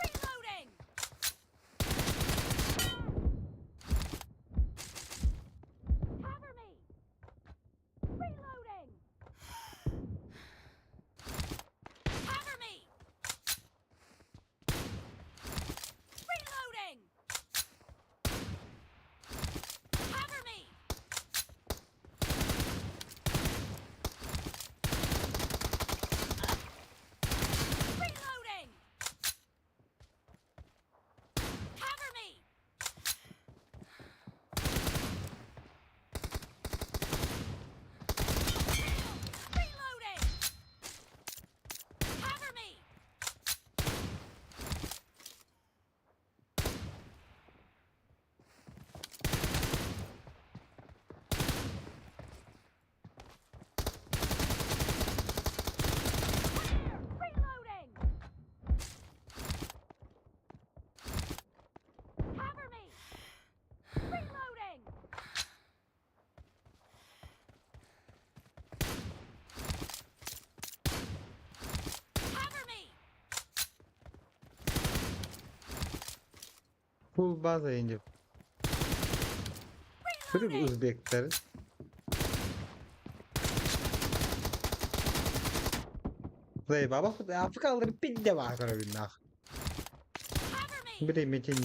Reloading! Cover me! Reloading! Cover me! Reloading! Cover me! Reloading! Cover me! Reloading! Cover me! Clear! Reloading! Cover me! Reloading! Cover me! Full база инде. Көрүп Reloading! узбектер. Лей, баба Африкалар пидде бар көрөбүн. Cover me! Били метен.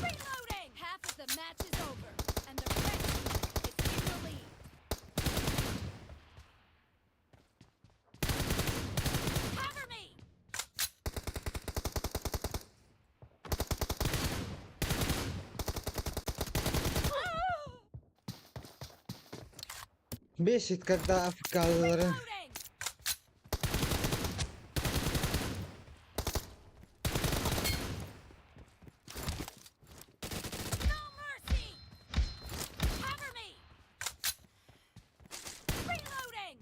Reloading! Half of the match is over, and the red team is in the lead. Cover me! Бесит, когда африкалары Reloading! No mercy! Cover me! Reloading!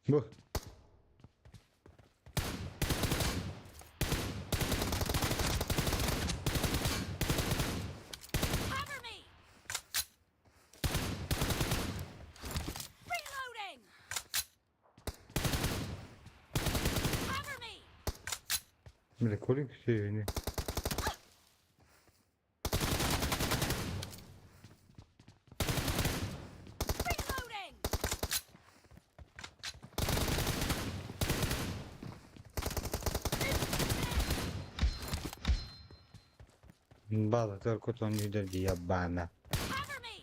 Бу. Cover me! Reloading! Cover me! Бля, колик сүйүнү. Reloading! База только он не ебана. Cover me!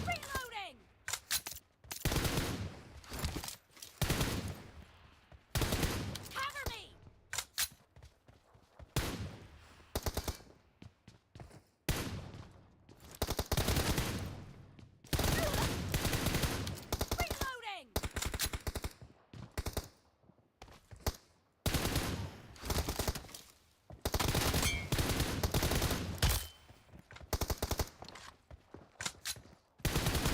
Reloading! Cover me! Reloading!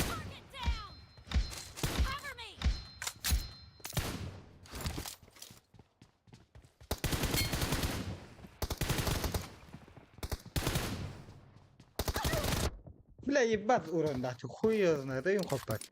Target down! Cover me! Бля, ебать урон, да, хуй его знает, да им хопать.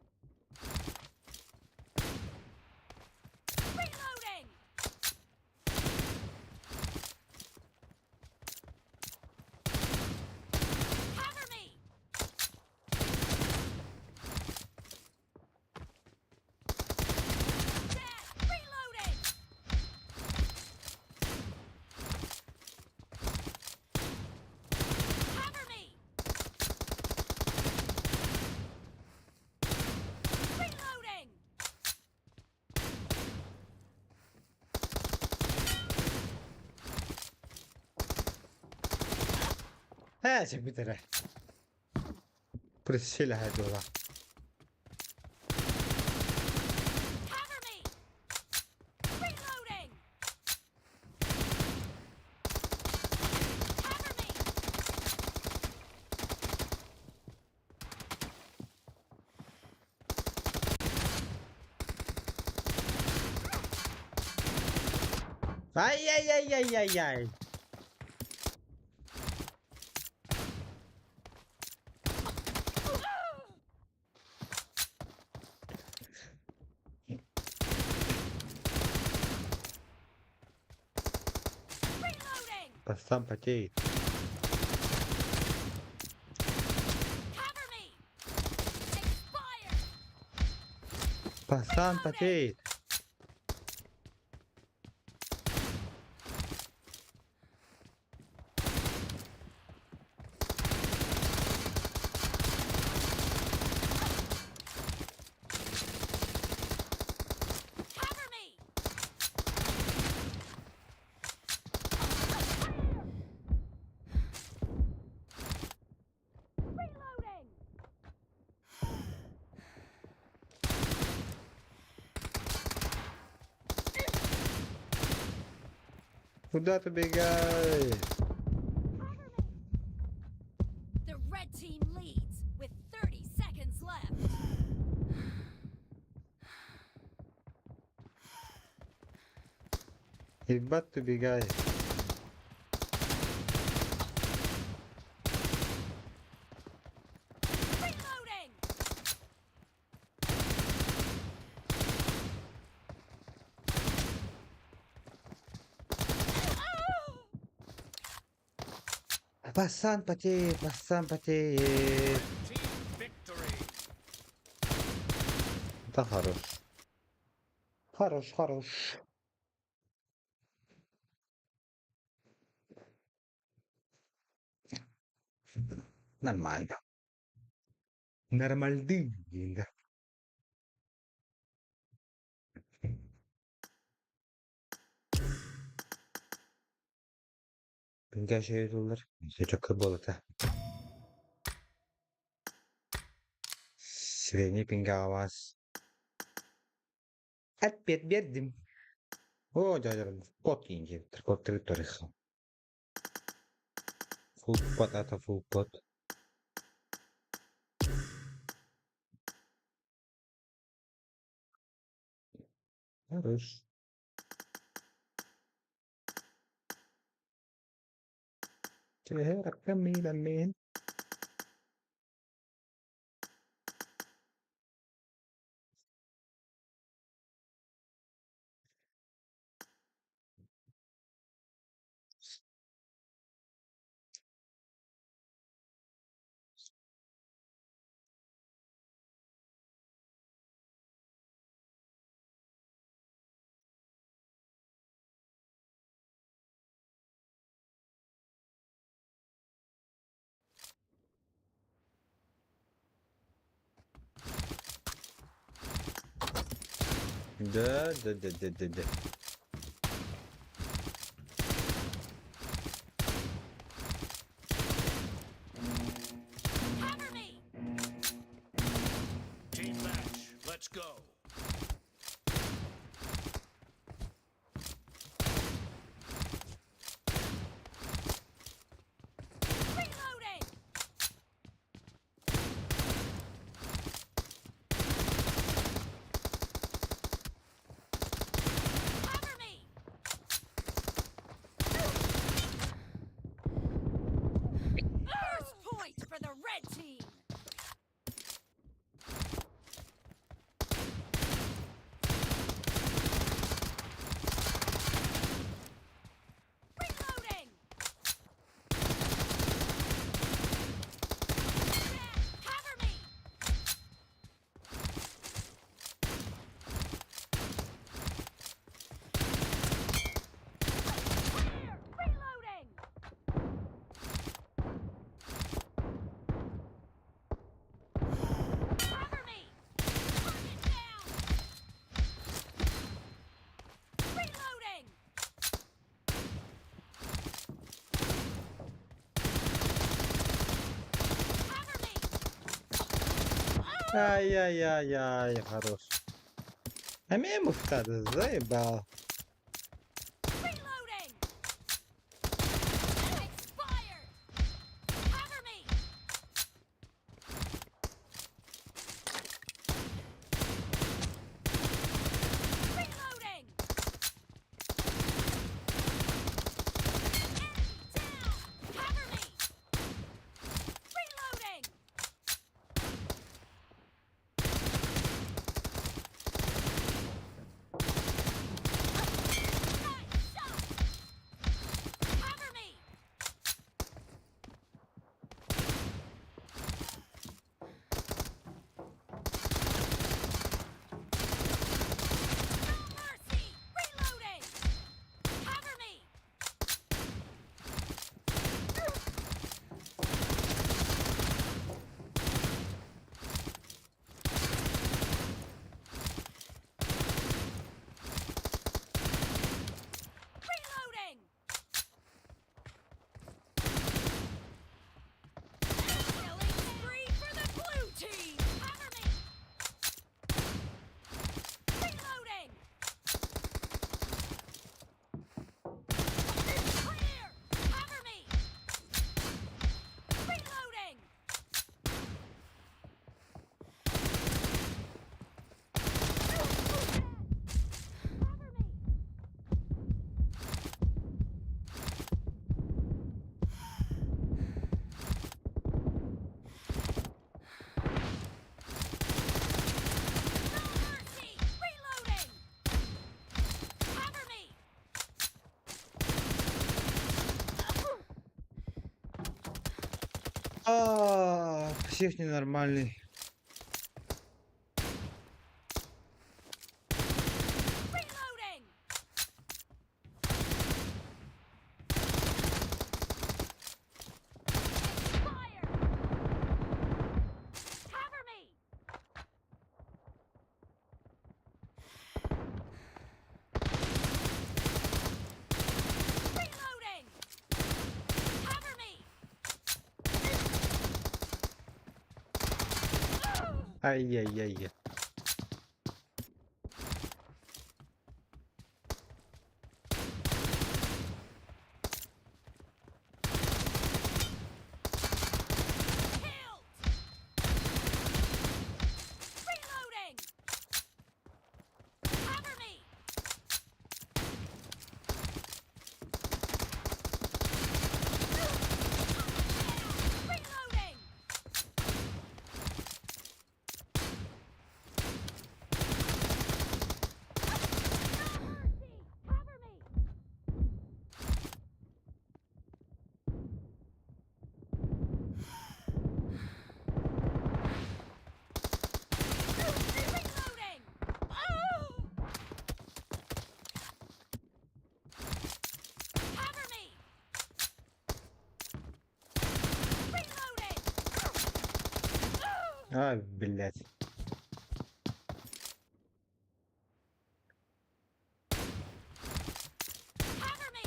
Ээ, чэ бүт эрэ. Присели дуола. Cover me! Reloading! Cover me! Ай-яй-яй-яй-яй-яй. Reloading! Пацан потеет. Cover me! Expired! Пацан потеет. Cover me! Reloading! Куда ты бегаешь? The red team leads with 30 seconds left. Ебать ты бегаешь. Reloading! Пацан потеет, пацан потеет. Team victory. Да хорош. Хорош, хорош. Нормально. Нормальды. Да. Пингаши доллар. Сөчөккө буолата. Средний пингавас. Эппиэт биэрдим. Оо, дьэ, код диэн код территория. Full pot это full pot. Хорош. Чэ, Да, да, да, да, да, да. Cover me! Team match. Let's go. Reloading! Ай-яй-яй-яй, хорош. Эмиэ муфтады, заебал. Reloading! Expired! Cover me! Reloading! Enemy down! Cover me! Reloading! Nice shot! Cover me! No mercy! Reloading! Cover me! Reloading! Killing spree for the blue team! Cover me! Reloading! Clear! Cover me! Reloading! Cover me! No mercy! Reloading! Cover me! А, псих ненормальный. Reloading! Fire! Cover me! Reloading! Cover me! Ай-яй-яй. Killed! Reloading! Cover me! Reloading! No mercy! Cover me! Reloading! Oh! Cover me! Reloading! А, блядь. Cover me!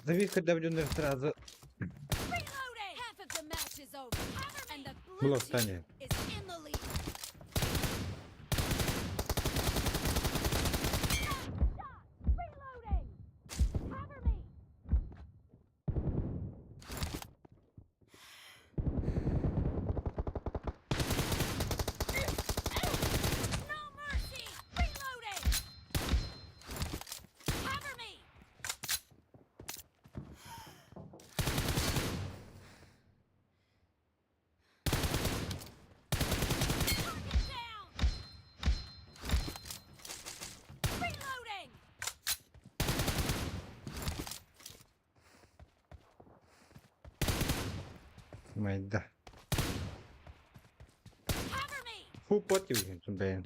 Зови хотя бы сразу. Reloading! Half of the match is over. Cover me! And the blue Блок, team Таня. is in the lead. Shot! Reloading! Cover me! No mercy! Reloading! Cover me! Target down! Reloading! Майда. Cover me! Фу, потів, блин.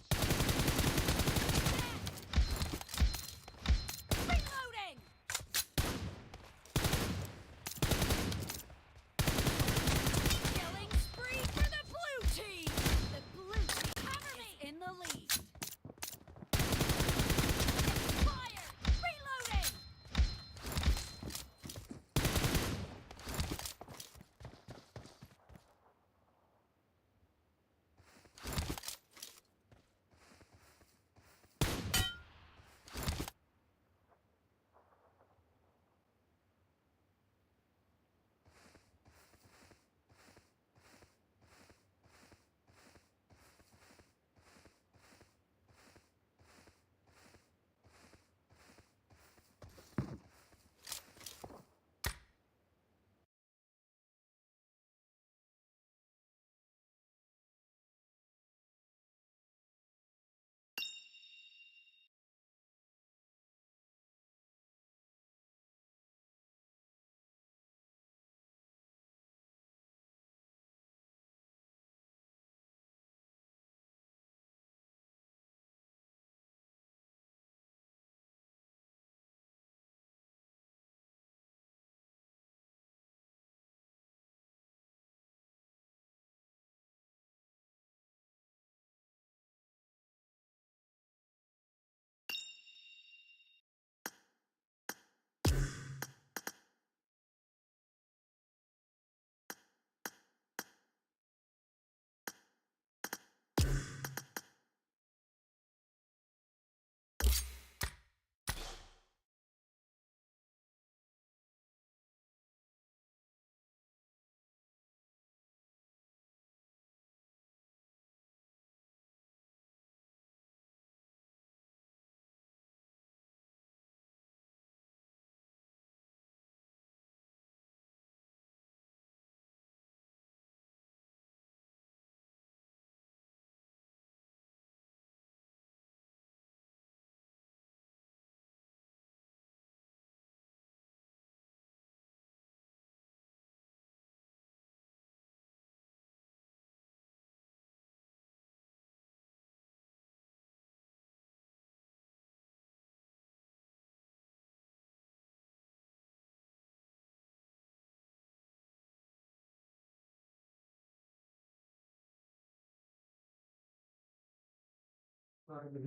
Reloading! Killing spree for the blue team! The blue team Cover is in the lead. Fire! Reloading! Ладно.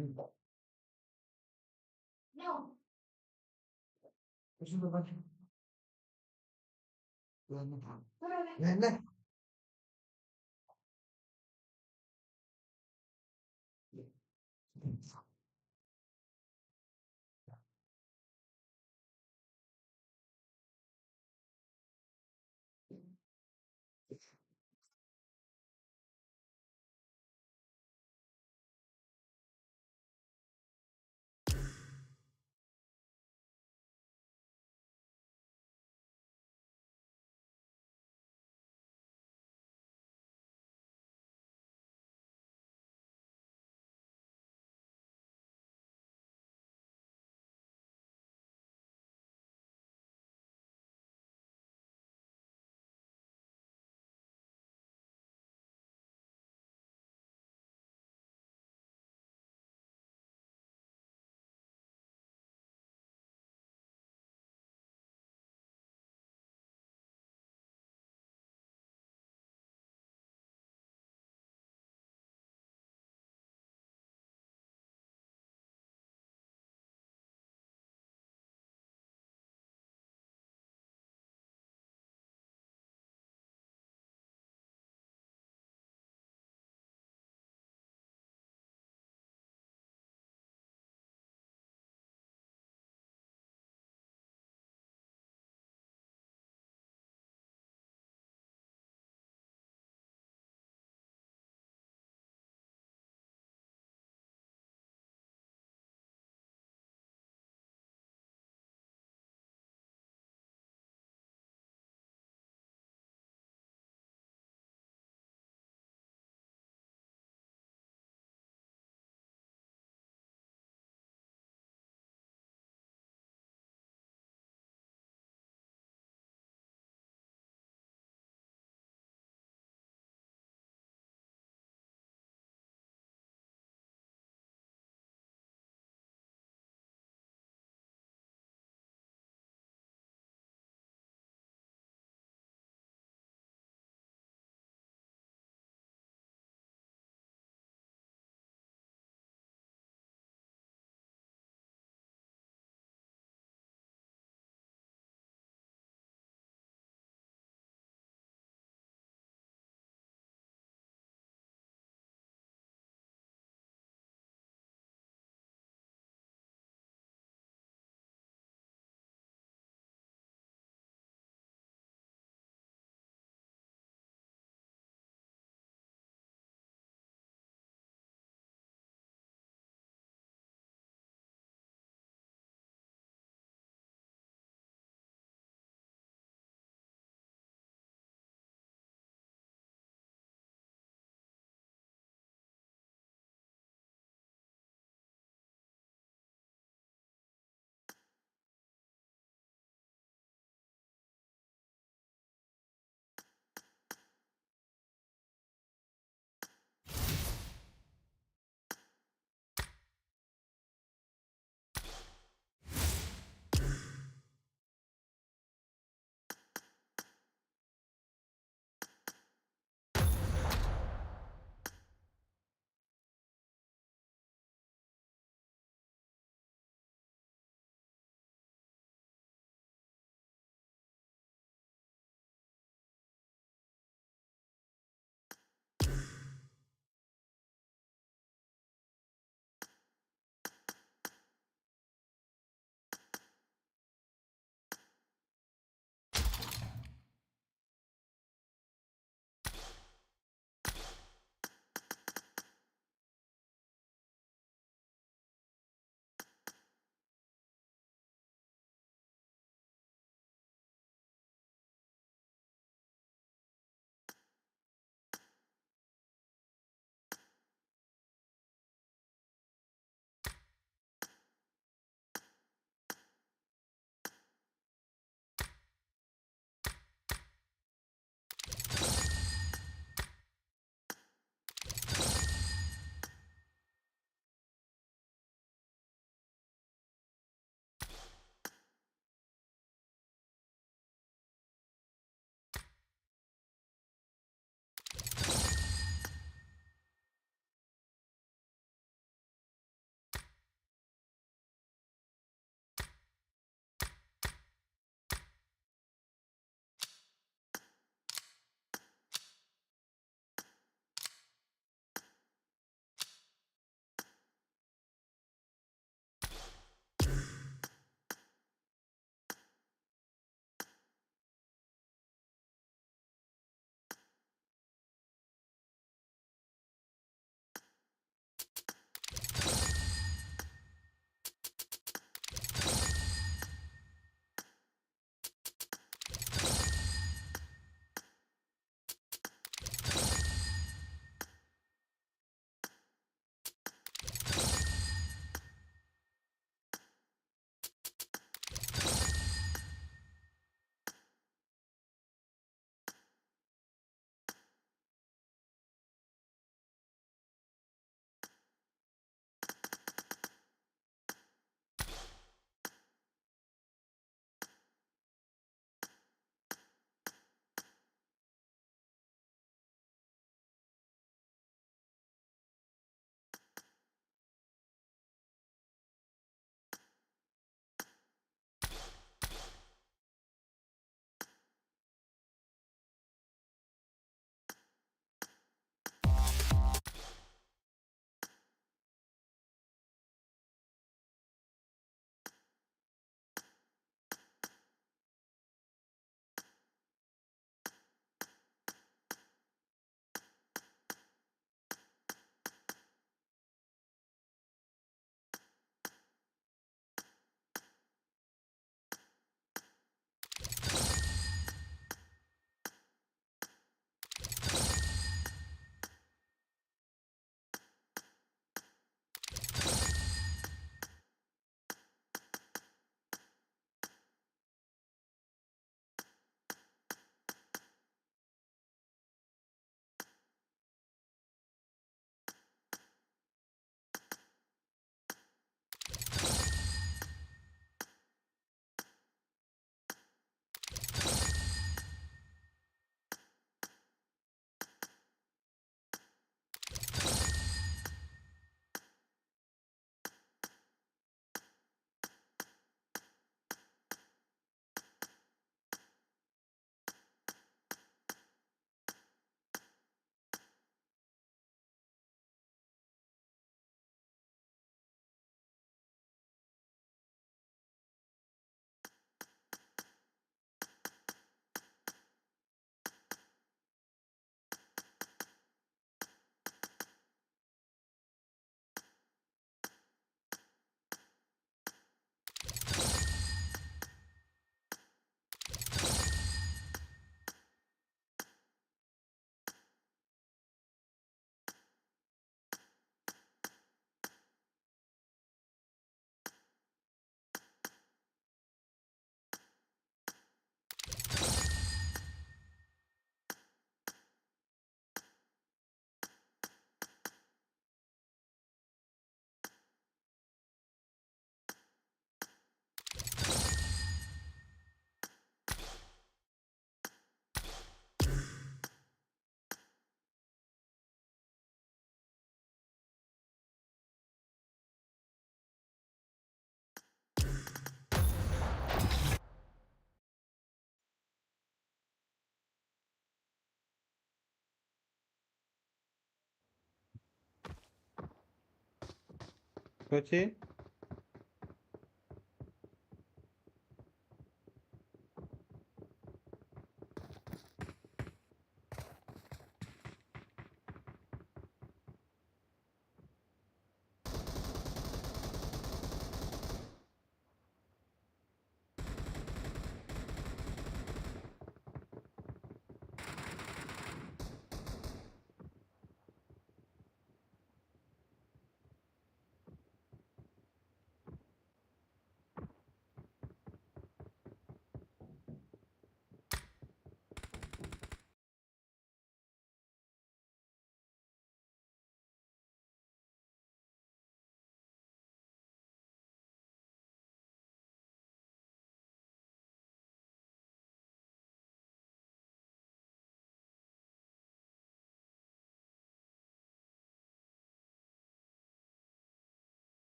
Кто ты?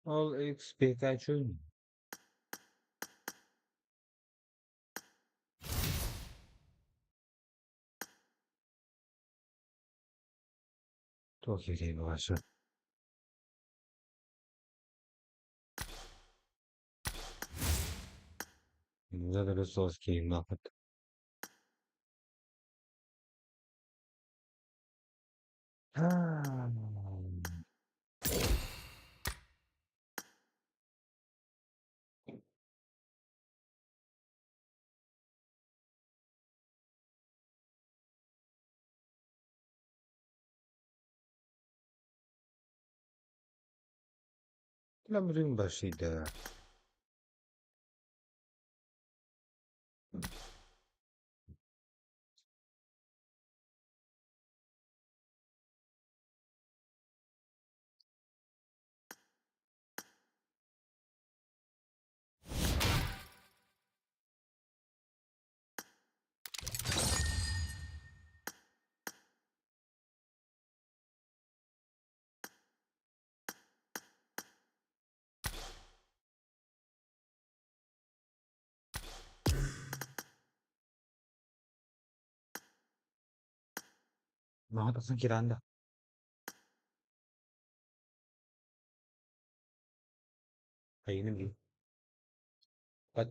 Ол Икс Пикачу. Туох киһи баҕасы. Задоросос киһи махат. Lamrim başıydı. Mahatmasın kiranda. Ayını bil. Bak.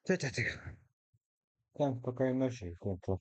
Чэ, чэ, Всем спокойной ночи, всем пока.